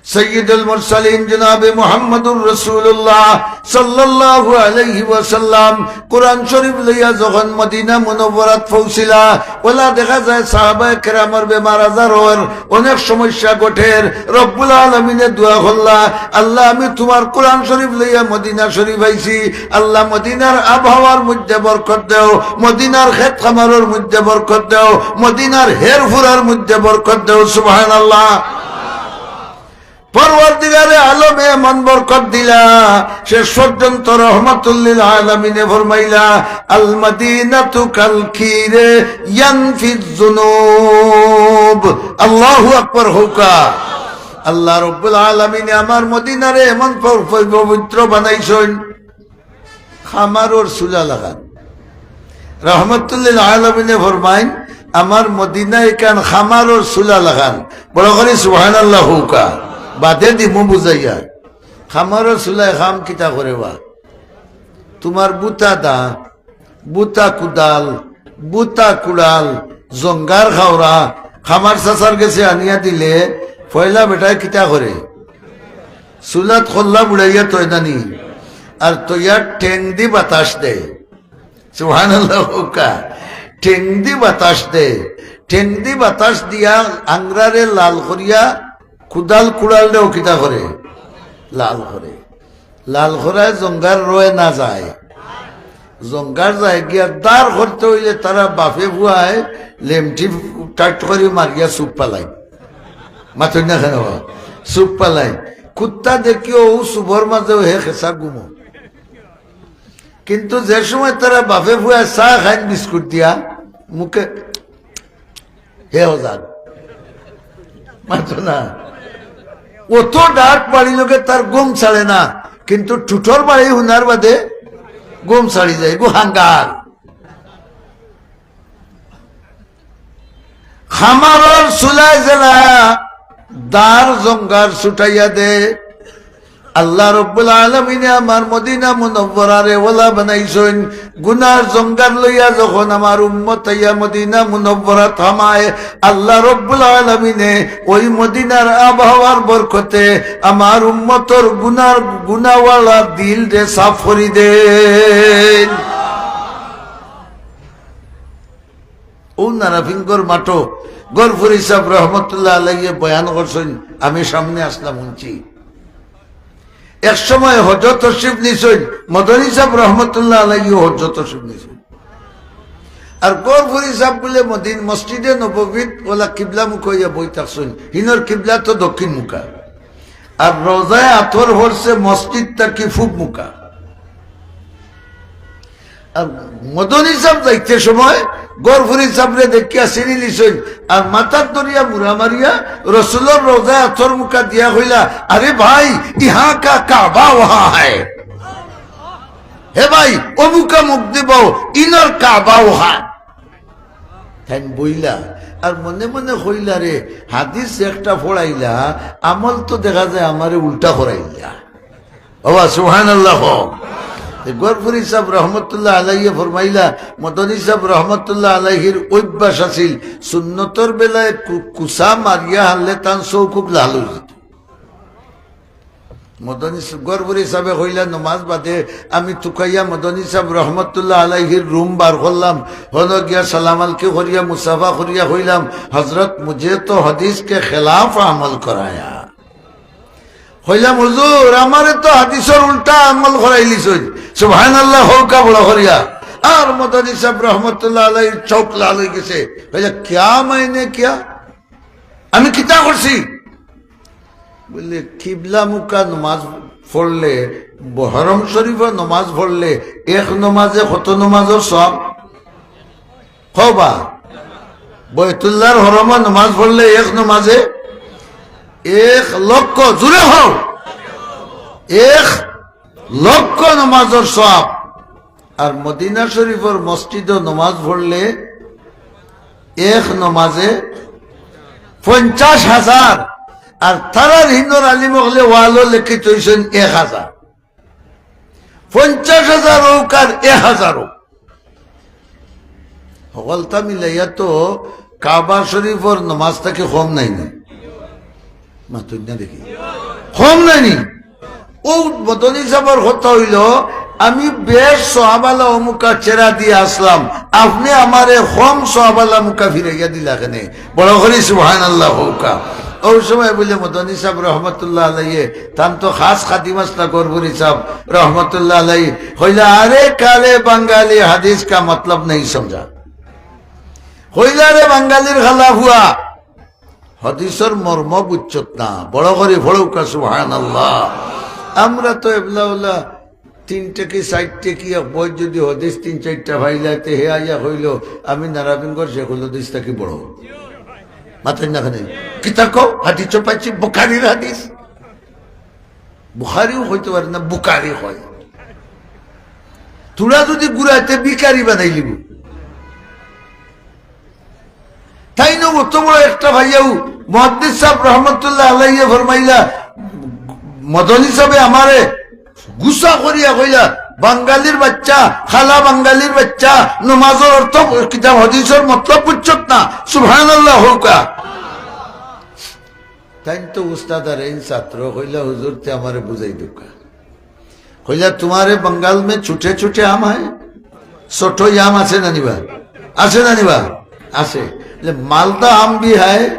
সৈয়দুল মুরসালিন জনাবে মুহাম্মদুর রাসূলুল্লাহ সাল্লাল্লাহু আলাইহি ওয়াসাল্লাম কোরআন শরীফ লইয়া যখন মদিনা মুনাওয়ারাত পৌঁছিলা, অলা দেখা যায় সাহাবায়ে কেরামর বেমার আজার অর, অনেক সমস্যা ঘটের। রব্বুল আলামিনে দোয়া করলা, "আল্লাহ, আমি তুমার কোরআন শরীফ লইয়া মদিনা শরীফ আইছি। আল্লাহ, মদিনার আবহাওয়ার মধ্যে বরকত দেও, মদিনার খেত খামারর মধ্যে বরকত দেও, মদিনার হেরফুরার মধ্যে বরকত দেও।" সুবহানাল্লাহ। পরওয়ারদিগারে আলমে এমন বরকত দিলা, শেষ পর্যন্ত রহমাতুল্লিল আলামিনে ফরমাইলা, "আল মাদিনাতু কাল কিরে ইয়ানফিজ জুনুব।" আল্লাহু আকবার কউক্কা। আল্লাহ রব্বুল আলামিনে আমার মদিনারে এমন প-, প-, পবিত্র বানাইছইন। খামারর চুলা লাখান। রহমাতুল্লিল আলামিনে ফরমাইন, "আমার মদিনা ইখান খামারর চুলা লাখান।" বড় করি সুবহানাল্লাহ কউক্কা। বাদে দিমু বুঝাইয়া। খামারর চুলায় কাম কিতা করে বা? তুমার বুতা দা, বুতা কুদাল, বুতা কুড়াল, জঙ্গার খাওরা, খামার চাচার গেছে আনিয়া দিলে, পয়লা বেটায় কিতা করে? চুলাত খল্লা বুড়াইয়া থয় না নি? আর থইয়া ঠেং দি বাতাস দেয়। সুবহানাল্লাহ কউক্কা। ঠেং দি বাতাস দেয়। ঠেং দি বাতাস দিয়া আংরারে লাল করিয়া কুদাল কুড়ালরেও কিতা করে? লাল করে। লাল করায় জঙ্গার রয় না যায়। জঙ্গার যায় গিয়া দাঁড় করতে অইলে তারা বাফে পুয়ায় লেমটি টাইট করি মারিয়া চুপ ফালাইন। মাতইন না কেনে বা? চুপ ফালাইন। কুত্তা দেখিও অউ চুপর মাঝেও হে খেছা ঘুমো। কিন্তু যে সময় তারা বাফে পুয়ায় চা খাইন বিস্কুট দিয়া, মুখে হে হজান। মাতো না। অত ডাট বাড়ি লগে তার ঘুম ছাড়ে না, কিন্তু ঠুটর বাড়ি হুনার বাদে ঘুম ছাড়ি যায়, এগু হাঙ্গার। খামারর চুলায় জ্বালা, দার জঙ্গার ছুটাইয়া দে। আল্লাহ রব্বুল আলামিনে আমার মদিনা মুনাওয়ারারে ওলা বানাইছইন। গুনার জঙ্গার লইয়া যখন আমার উম্মত আইয়া মদিনা মুনাওয়ারাত হামায়, আল্লাহ রব্বুল আলামিনে ওই মদিনার আবহাওয়ার বরকতে আমার উম্মতর গুনার, গুনাওয়ালা দিলরে সাফ করি দেইন। ও নারাফিঙ্গর মাঠো গফুরি সাব রহমতুল্লাহ আলাইহি বয়ান করছইন, আমি সামনে আছলাম, হুনছি। এক সময় হজ্জো তশরিফ নিছইন, মদনী সাব রহমতুল্লাহ আলাইহি হজ্জো তশরিফ নিছইন। আর গফুরি সাব বুলে মদিন মসজিদে নববীত ওলা কিবলামুখ অইয়া বই থাকছইন, হিনর কিবলা তো দক্ষিণ মুখা। আর রওজায় আতর পড়ছে মসজিদ থাকি পূব মুখা। আর মদনী সাব যাইতে সময় গফুরি সাবরে দেখিয়া চিনি লিছইন, আর মাথাত ধরিয়া মুড়া মারিয়া রসুলর রওজায় আতর মুখা দিয়া কইলা, "আরে ভাই, ইহা কা কাবা ওহা হ্যায়, হে ভাই, অমুকা মুখ দিবাও, ইনর কাবা ওহা।" তাইন বইলা, আর মনে মনে কইলা, "রে, হাদিস একটা পড়াইলা, আমল তো দেখা যায় আমারে উল্টা করাইলা।" বাবা, সুবহানাল্লাহ। তে গফুরি সাব রহমতুল্লাহ আলাইহি ফরমাইলা, মদনী সাব রহমতুল্লাহ আলাইহির অভ্যাস আছিল, সুন্নতর বেলায় কু-, কুসা মারিয়া হারলে তান চউখ লাল অই যেত। মদনী স-, গফুরি সাবে কইলা, নমাজ বাদে আমি তুকাইয়া মদনী সাব রহমতুল্লাহ আলাইহির রুম বার করলাম, হনো গিয়া সালাম আলকি করিয়া মুসাফা করিয়া কইলাম, "হজরত, মুঝে তো হাদিস কে খেলাফ আমল করায়া।" কইলাম, "হুজুর, আমারে তো হাদিসর উল্টা আমল করাইলিছইন।" সুবহানাল্লাহ কউক্কা বড় করিয়া। আর মদনী সাব রহমতুল্লাহ আলাইহির চউখ লাল অই গেছে। কইলা, "কিয়া মাইনে কিয়া? আমি কিতা করছি?" বুলে, "কিবলা মুখা নমাজ পড়লে, ব-, হরম শরীফো নমাজ পড়লে এক নমাজে কত নমাজর সওয়াব?" কও বা, বয়তুল্লাহর হরমো নমাজ পড়লে এক নমাজে এক লক্ষ, জুরে কও, এক লক্ষ নমাজর সওয়াব। আর মদিনা শরীফর মসজিদো নমাজ পড়লে এক নমাজে পঞ্চাশ হাজার। আর তারার হিন্দর আলিম অকলে ওয়ালো লেখি থইছইন এক হাজার। পঞ্চাশ হাজার অউক আর এক হাজার অউক, হকলতা মিলাইয়া তো কাবা শরীফর নমাজ থাকি কম নায় নি। মাতইন না দেখি, কম নায় নি। অউ মদনী সাবর কথা অইলো, "আমি বেশ সওয়াবআলা অমুকা চেরা দিয়া আছলাম, আপনে আমারে কম সওয়াবআলা মুখা ফিরাইয়া দিলা কেনে?" বড় করি সুবহানাল্লাহ কউক্কা। অউ সময় বুলে মদনী সাব রহমতুল্লাহ আলাইহি, তান তো খাস খাদিম আছলা গফুরি সাব রহমতুল্লাহ আলাইহি, কইলা, "আরে কালে বাঙালি হাদিস কা মতলব নেই সমঝা।" কইলা, "রে বাঙালির খালা ফুয়া, হাদিসর মর্ম বুঝছত না।" বড় করি পড়উক্কা সুবহানাল্লাহ। আমরা তো এবলা ওলা তিন টেকি, চাইর টেকি এক বই যদি হাদিস তিন চাইরটা পাইলাইতে, হে আইয়া কইলো, "আমি নারাবিনগর শেখুল হাদিস থাকি বড়।" মাতইন না কেনে? কিতা কও? হাদিসও পাইছি, বুখারীর হাদিস। বুখারীও কইতে পারে না, বুকারি কয়। থুড়া যদি ঘুরাইতে বিকারি বানাইলিবো। তাইন অত বড় একটা পাইয়াও, মুহাদ্দিস সাব রহমতুল্লাহ আলাইহি ফরমাইলা, মদনী সাবে আমারে গুসা করিয়া কইলা, "বাঙালির বাচ্চা, খালা বাঙালির বাচ্চা, নমাজর অর্থ কিতাব হাদিসর মতলব বুঝছত না।" সুবহানাল্লাহ কউক্কা। তাইন তো উস্তাদ আর এইন ছাত্র, কইলা, "হুজুর, তে আমারে বুঝাই দেউক্কা।" কইলা, "তুমারে বাঙ্গাল মে ছুটে ছুটে আম হায়, ছোট আম আছে না নি বা? আছে না নি বা?" আছে। বলে, "মালদা আম ভি হায়।"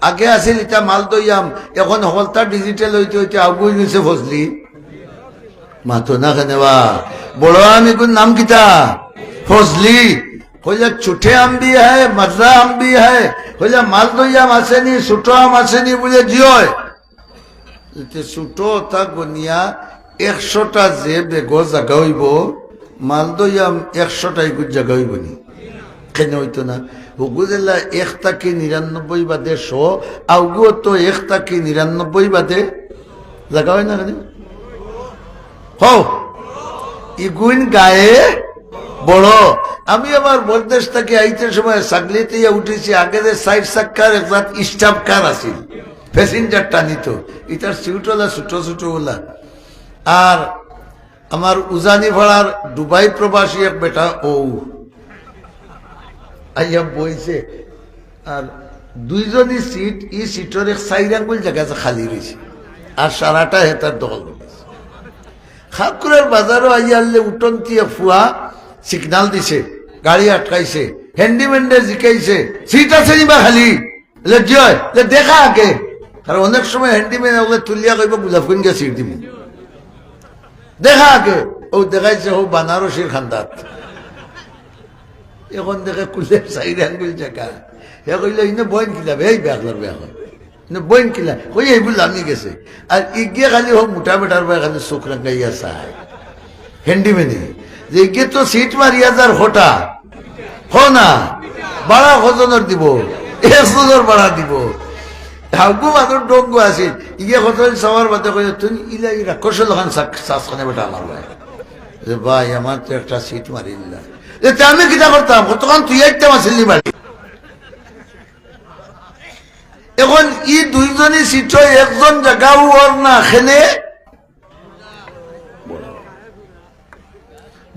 আগে আছিল ইতা মালদই আম, এখন হকলতা digital অইতে অইতে আগুই গেছে ফজলি। মাতো না কেনে বা? বড় আম ইগুর নাম কিতা? ফজলি। কইলা, "ছুটে আম ভি হায়, মাজরা আম ভি হায়।" কইলা, "মালদই আম আছে নি, ছোট আম আছে নি?" বুলে, "জি অয়।" তে ছোট অতা গনিয়া একশোটা যে বেগো জাগা অইবো, মালদই আম একশোটা ইগুর জাগা অইবো নি? কেনে অইতো না? হগু যেলা এক থাকি নিরানব্বই বাদে শ, আউগুও তো এক থাকি নিরানব্বই বাদে জাগা অয় না কেনে? হো, ইগুইন গায়ে বড়। আমি আবার বরদেশ থাকি আইতে সময় ছাগলিত ইয়া উঠিছি, আগে যে চাইর চাক্কার এক জাত স্টাফ কার আছিল, প্যাসেঞ্জার টানিত, ইতার সিটওয়ালা ছোট ছোট ওলা। আর আমার উজানি পাড়ার দুবাই প্রবাসী এক বেটা অউ আইয়া বইছে, আর দুইজনই সিট, ই সিটর এক চাইর আঙ্গুল জাগা আছে খালি রইছে, আর সারাটা হেতার দখল করি দিছে। খাকুড়ার বাজারো আইয়া আনলে উঠন্তি এক ফুয়া সিগনাল দিছে, গাড়ি আটকাইছে, হ্যান্ডিম্যানরে জিকাইছে, "সিট আছে নি বা খালি?" বলে, "জি অয়।" বলে, "দেখা আগে।" আর অনেক সময় হ্যান্ডিম্যান অকলে তুলিয়া কইবো, "গোলাপগঞ্জ গিয়া সিট দিমু।" দেখা আগে। অউ দেখাইছে, অউ বানারসির খান্দাত। এখন দেখে কুলে চাইর আঙ্গুল জাগা। হে কইলো, "ইনো বইন কিলা বে, এই বেয়াকলর বেয়াকল। ইনো বইন কিলা?" কই, "এই বুলে আমি গেছে।" আর ইগিয়ে খালি অউ মোটা বেটার বায় খালি চউখ রাঙ্গাইয়া চায়। হ্যান্ডিম্যানে। যে ইগিয়ে তো সিট মারিয়া যার হটা। হো না, ভাড়া কজনর দিবো? একজনর ভাড়া দিবো। হাউগু মানুষ ডঙ্গু আছিল। ইগিয়ে কতদিন সবার বাদে কইলো, "তুই ইলা ই রাক্ষসর লাখান চাস কেনে বেটা আমার বায়?" যে, "ভাই, আমার তো একটা সিট মারিলা।" যে, "তে আমি কিতা করতাম? কতক্ষণ তুই আইতাম আছিল নি বাড়ি?" এখন ই দুইজনই সিটর একজন জাগাও অর না, খেনে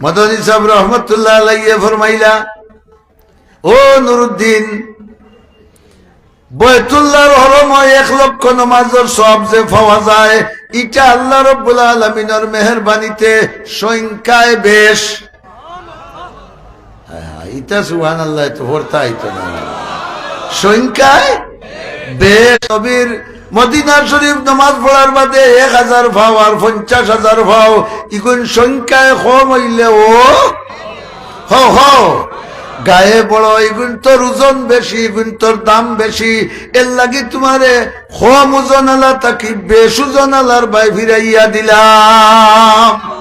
মদনী সাহেব রহমতুল্লাহ আলাইহি ফরমাইলা, "ও নুরুদ্দিন, বয়তুল্লাহর হরমো এক লক্ষ নমাজর সওয়াব যে পাওয়া যায়, ইটা আল্লাহ রব্বুল আলামিনর মেহেরবানিতে সংখ্যায় বেশ।" হায় হায়, ইটা সুবহানাল্লাহ তো পড়তা আইতো না। সংখ্যায় বেশ। নবীর মদিনা শরীফ নমাজ পড়ার বাদে এক হাজার পাও আর পঞ্চাশ হাজার পাও, ইগুন সংখ্যায় কম অইলেও, হো হো, গায়ে বড়, ইগুন তোর ওজন বেশি, ইগুন তোর দাম বেশি, এর লাগি তুমারে কম ওজনআলা থাকি বেশ ওজনআলার বায় ফিরাইয়া দিলাম।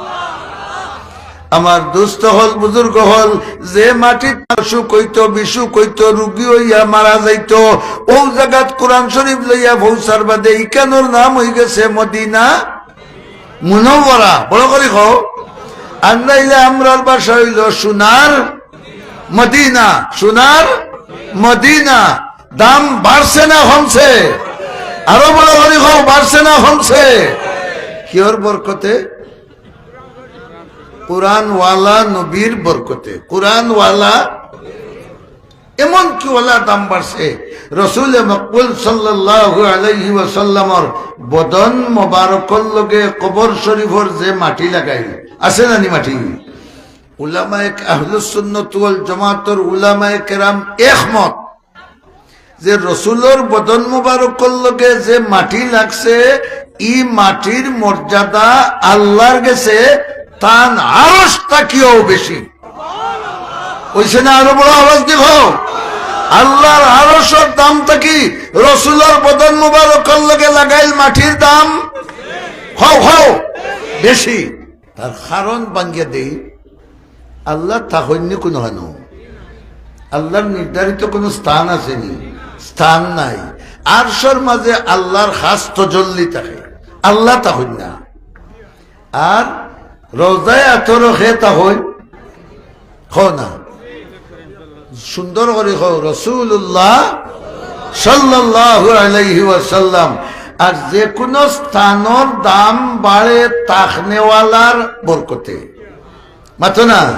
আমার দোস্ত অকল, বুজুর্গ অকল, যে মাটিত অসুখ অইতো, বিসুখ অইতো, রুগী অইয়া মারা যাইতো, অউ জাগাত কোরআন শরীফ লইয়া পৌঁছার বাদে ইখানর নাম অইগেছে মদিনা মুনাওয়ারা। বড় করি কও। আর নাইলে আমরার ভাষা অইলো সোনার মদিনা, সোনার মদিনা। দাম বাড়ছে না কমছে? আরো বড় করি কও, বাড়ছে না কমছে? কিওর বরকতে? কোরআনওয়ালা নবীর বরকতে। কোরআনওয়ালা, এমন কি ওলা দাম বাড়ছে, রসুলে মকবুল সাল্লাল্লাহু আলাইহি ওয়াসাল্লামর বদন মোবারকর লগে কবর শরীফর যে মাটি লাগাইল, আছে না নি মাটি? উলামায়ে, আহলুস সুন্নত ওয়াল জামাতর উলামায়ে কেরাম একমত যে রসুলর বদন মোবারকর লগে যে মাটি লাগছে, ই মাটির মর্যাদা আল্লাহর গেছে তান আরশ থাকিও বেশি। অইছে না? আরো বড় আওয়াজ দি কও। আল্লাহর আরশর দাম থাকি রসুলর বদন মোবারকর লগে লাগাইল মাটির দাম, কও, কও, বেশি। তার কারণ ভাঙ্গিয়া দেই, আল্লাহ থাকইন নি কুনুখানো? আল্লাহর নির্ধারিত কুনু স্থান আছে নি? স্থান নাই। আরশর মাঝে আল্লাহর খাস তজল্লি থাকে, আল্লাহ থাকইন না। আর রওজায়ে আতহারো কে থাকইন? কও না। সুন্দর করি কও, রাসূলুল্লাহ সাল্লাল্লাহু আলাইহি ওয়াসাল্লাম। আর যে কুনু স্থানর দাম বাড়ে থাকনেওয়ালার বরকতে। মাতো না?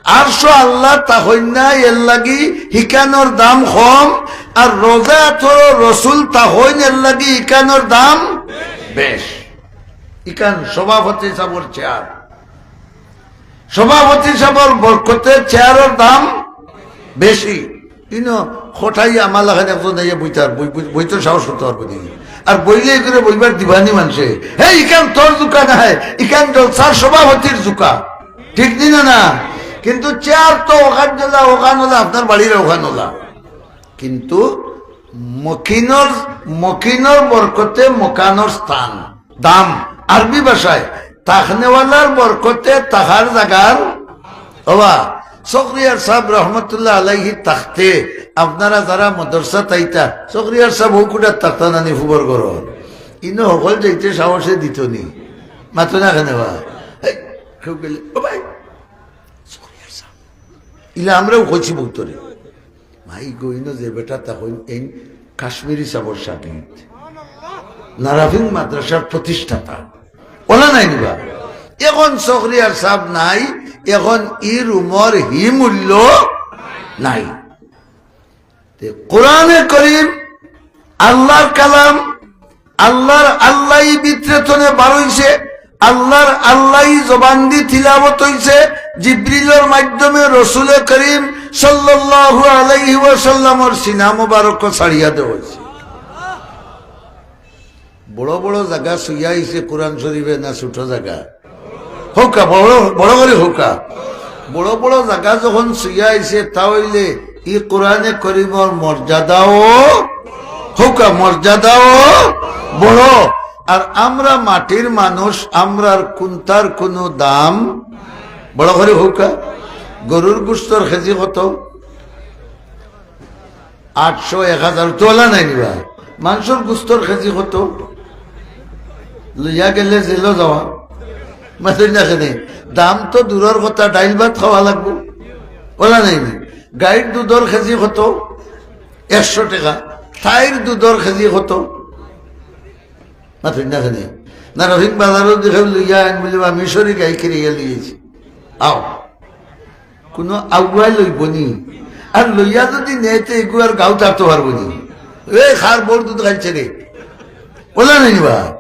আরশো আল্লাহ থাকইন না, এর লাগি হিকানোর দাম কম, আর রওজায়ে আতহারো রসুল থাকইন, এর লাগি হিকানোর দাম বেশ। ইকান সভাপতি সাবর চেয়ার। সভাপতি সাবর বরকতে চেয়ারর দাম বেশি। ইনো খটাই আমার লাখান একজন আইয়া বইতার, বই-, বই-, বইতে সাহস করতে পারবো নি। আর বইলে এগুলো বইবার দিবানি মানষে। "হে, ইকান তোর দোকান আয়, ইকান জলসার সভাপতির দোকান।" ঠিক নি না, না? কিন্তু চেয়ার তো ওখান জেলা, ওখান হলে আপনার বাড়ির ওখান হলা। কিন্তু মকিনর, মকিনর বরকতে মকানর স্থান। দাম, আরবি ভাষায়, থাকনেওয়ালার বরকতে থাকার জাগার, ওবা, শখরিয়ার সাব রহমতুল্লাহ আলাইহি থাকতে আপনারা যারা মাদ্রাসাত আইতা, শখরিয়ার সাব হউ কুটার থাকতা নানি ফুবর ঘরর। ইনো হকল যাইতে সাহসে দিত নি। মাতো না কেনে বা? এই, কেউ গেলে, "ও ভাই, শখরিয়ার সাব।" ইলা আমরাও কইছি বউতরে। ভাই গো, ইনো যে বেটা তা কইন, এই কাশ্মীরি সাবর সাগিদ। নারাফিং মাদ্রাসার প্রতিষ্ঠাতা। অলা নায় নি বা? এখন শখরিয়ার সাব নাই, এখন ই রুমর হি মূল্য নাই। তে কোরআনে করিম, আল্লাহর কালাম, আল্লাহর, আল্লাহ ই ভিতরে থনে বারইছে, আল্লাহর, আল্লাহ ই জবান দি তিলাওয়াত অইছে, জিব্রিলর মাধ্যমে রসুলে করিম সাল্লাল্লাহু আলাইহি ওয়াসাল্লামর সিনা মোবারক ছাড়িয়া দেওয়া অইছে। বড় বড় জাগা ছুইয়া আইছে কোরআন শরীফে না ছোট জাগা? হউক্কা, বড়, বড় করি হউক্কা। বড় বড় জাগা যখন ছুইয়া আইছে, তা অইলে ই কোরআনে করিমর মর্যাদাও হউক্কা, মর্যাদাও বড়। আর আমরা মাটির মানুষ, আমরার কুন্তার কুনু দাম, বড় করি হউক্কা। গরুর গুস্তর কেজি কত? আটশো, এক হাজার, তো অলা নায় নি বা? মানষর গুস্তর কেজি কত? লইয়া গেলে জেলো যাওয়া। মাতইন না কেনে? দাম তো দূরর কথা, ডাইল ভাত খাওয়া লাগবো। অলা নায় নি? গাইর দুধর কেজি কত? একশো টেকা। তাইর দুধর কেজি কত? মাতইন না কেনে? না, রহিম বাজারো দেখে লইয়া আইন বুলে, "বা মিশরি গাই কিনিয়া লইয়া আইছি।" আও। কুনু আগুয়ায় লইবো নি? আর লইয়া যুদি নেয়, তে এগু আর গাউত আরতো পারবো নি? এই খার বউর দুধ খাইছে রে। অলা নায় নি বা?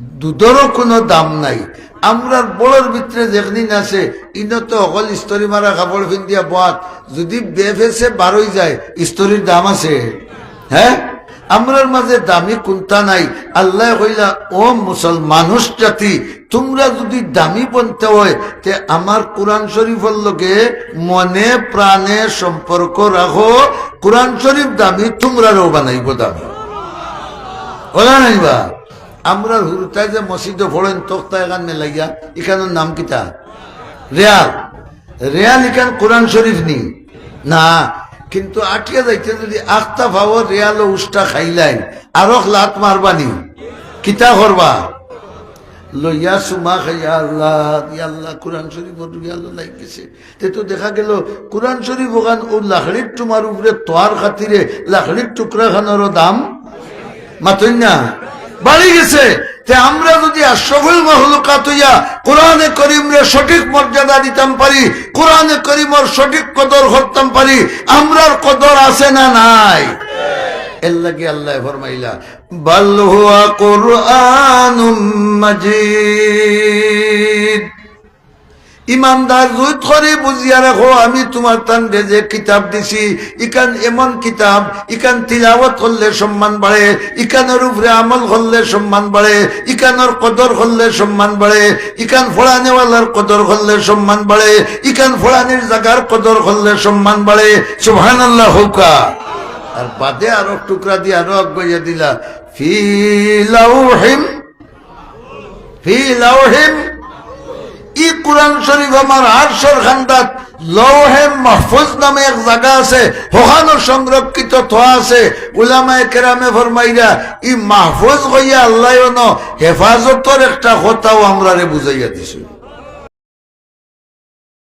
দুধরও কুনু দাম নাই। আমরার বড়র ভিতরে যেখনিন আছে, ইনো তো হকল ইস্তরি মারা কাপড় ফিন্দিয়া বওয়াত, যুদি বেফেসে বারই যায়, ইস্তরির দাম আছে? হে? আমরার মাঝে দামি কুন্তা নাই। আল্লায় কইলা, "ও মুসলমান, মানুষ জাতি, তুমরা যুদি দামি বনতে অয়, তে আমার কোরআন শরীফর লগে মনে প্রাণে সম্পর্ক রাখো, কোরআন শরীফ দামি তুমরারেও বানাইবো দামি।" অলা নায় বা? আমরার হুরুতায় যে মসজিদো পড়ইন তক্তা এখান মেলাইয়া, ইখানর নাম কিতা? রেয়াল। রেয়াল ইখান কোরআন শরীফ নি? না। কিন্তু আটিয়া যাইতে যুদি আখতা পাও রেয়ালো উষ্টা খাইলাইন, আরক লাত মারবা নি? কিতা করবা? লইয়া চুমা খাইয়া, "আল্লাহ, ইয়া আল্লাহ, কোরআন শরীফর রেয়ালো লাগি গেছে।" তে তো দেখা গেল কোরআন শরীফ অখান অউ লাকড়ির টুমার উপরে থওয়ার খাতিরে লাকড়ির টুকরা খানরও দাম, মাতইন না, বাড়ি গেছে। তে আমরা যুদি আশরাফুল মখলুকাত অইয়া কোরআনে করিমরে সঠিক মর্যাদা দিতাম পারি, কোরআনে করিমর সঠিক কদর করতাম পারি, আমরার কদর আছে না নাই? এর লাগি আল্লায় ফরমাইলা, "বাল হুয়া কুরআনুম মাজিদ।" ইমানদার, জুত করি বুঝিয়া রাখো, আমি তুমার তানরে যে কিতাব দিছি, ইখান এমন কিতাব, ইখান তিলাওয়াত করলে সম্মান বাড়ে, ইখানর উপরে আমল করলে সম্মান বাড়ে, ইখানর কদর করলে সম্মান বাড়ে, ইখান পড়ানেওয়ালার কদর করলে সম্মান বাড়ে, ইখান পড়ানির জাগার কদর করলে সম্মান বাড়ে। সুবহানাল্লাহ কউক্কা। আর বাদে আরো টুকরা দি আরো আগুয়াইয়া দিলা, ফি লাউহিম ফি লাউহিম, ই কুরআন শরীফ আমার আরশর কান্দাত লওহে মাহফুজ নামে এক জাগা আছে, হখানো সংরক্ষিত থওয়া আছে। উলামায়ে কেরামে ফরমাইরা, ই মাহফুজ কইয়া আল্লায় অনো হেফাজতর একটা কথাও আমরারে বুঝাইয়া দিছে।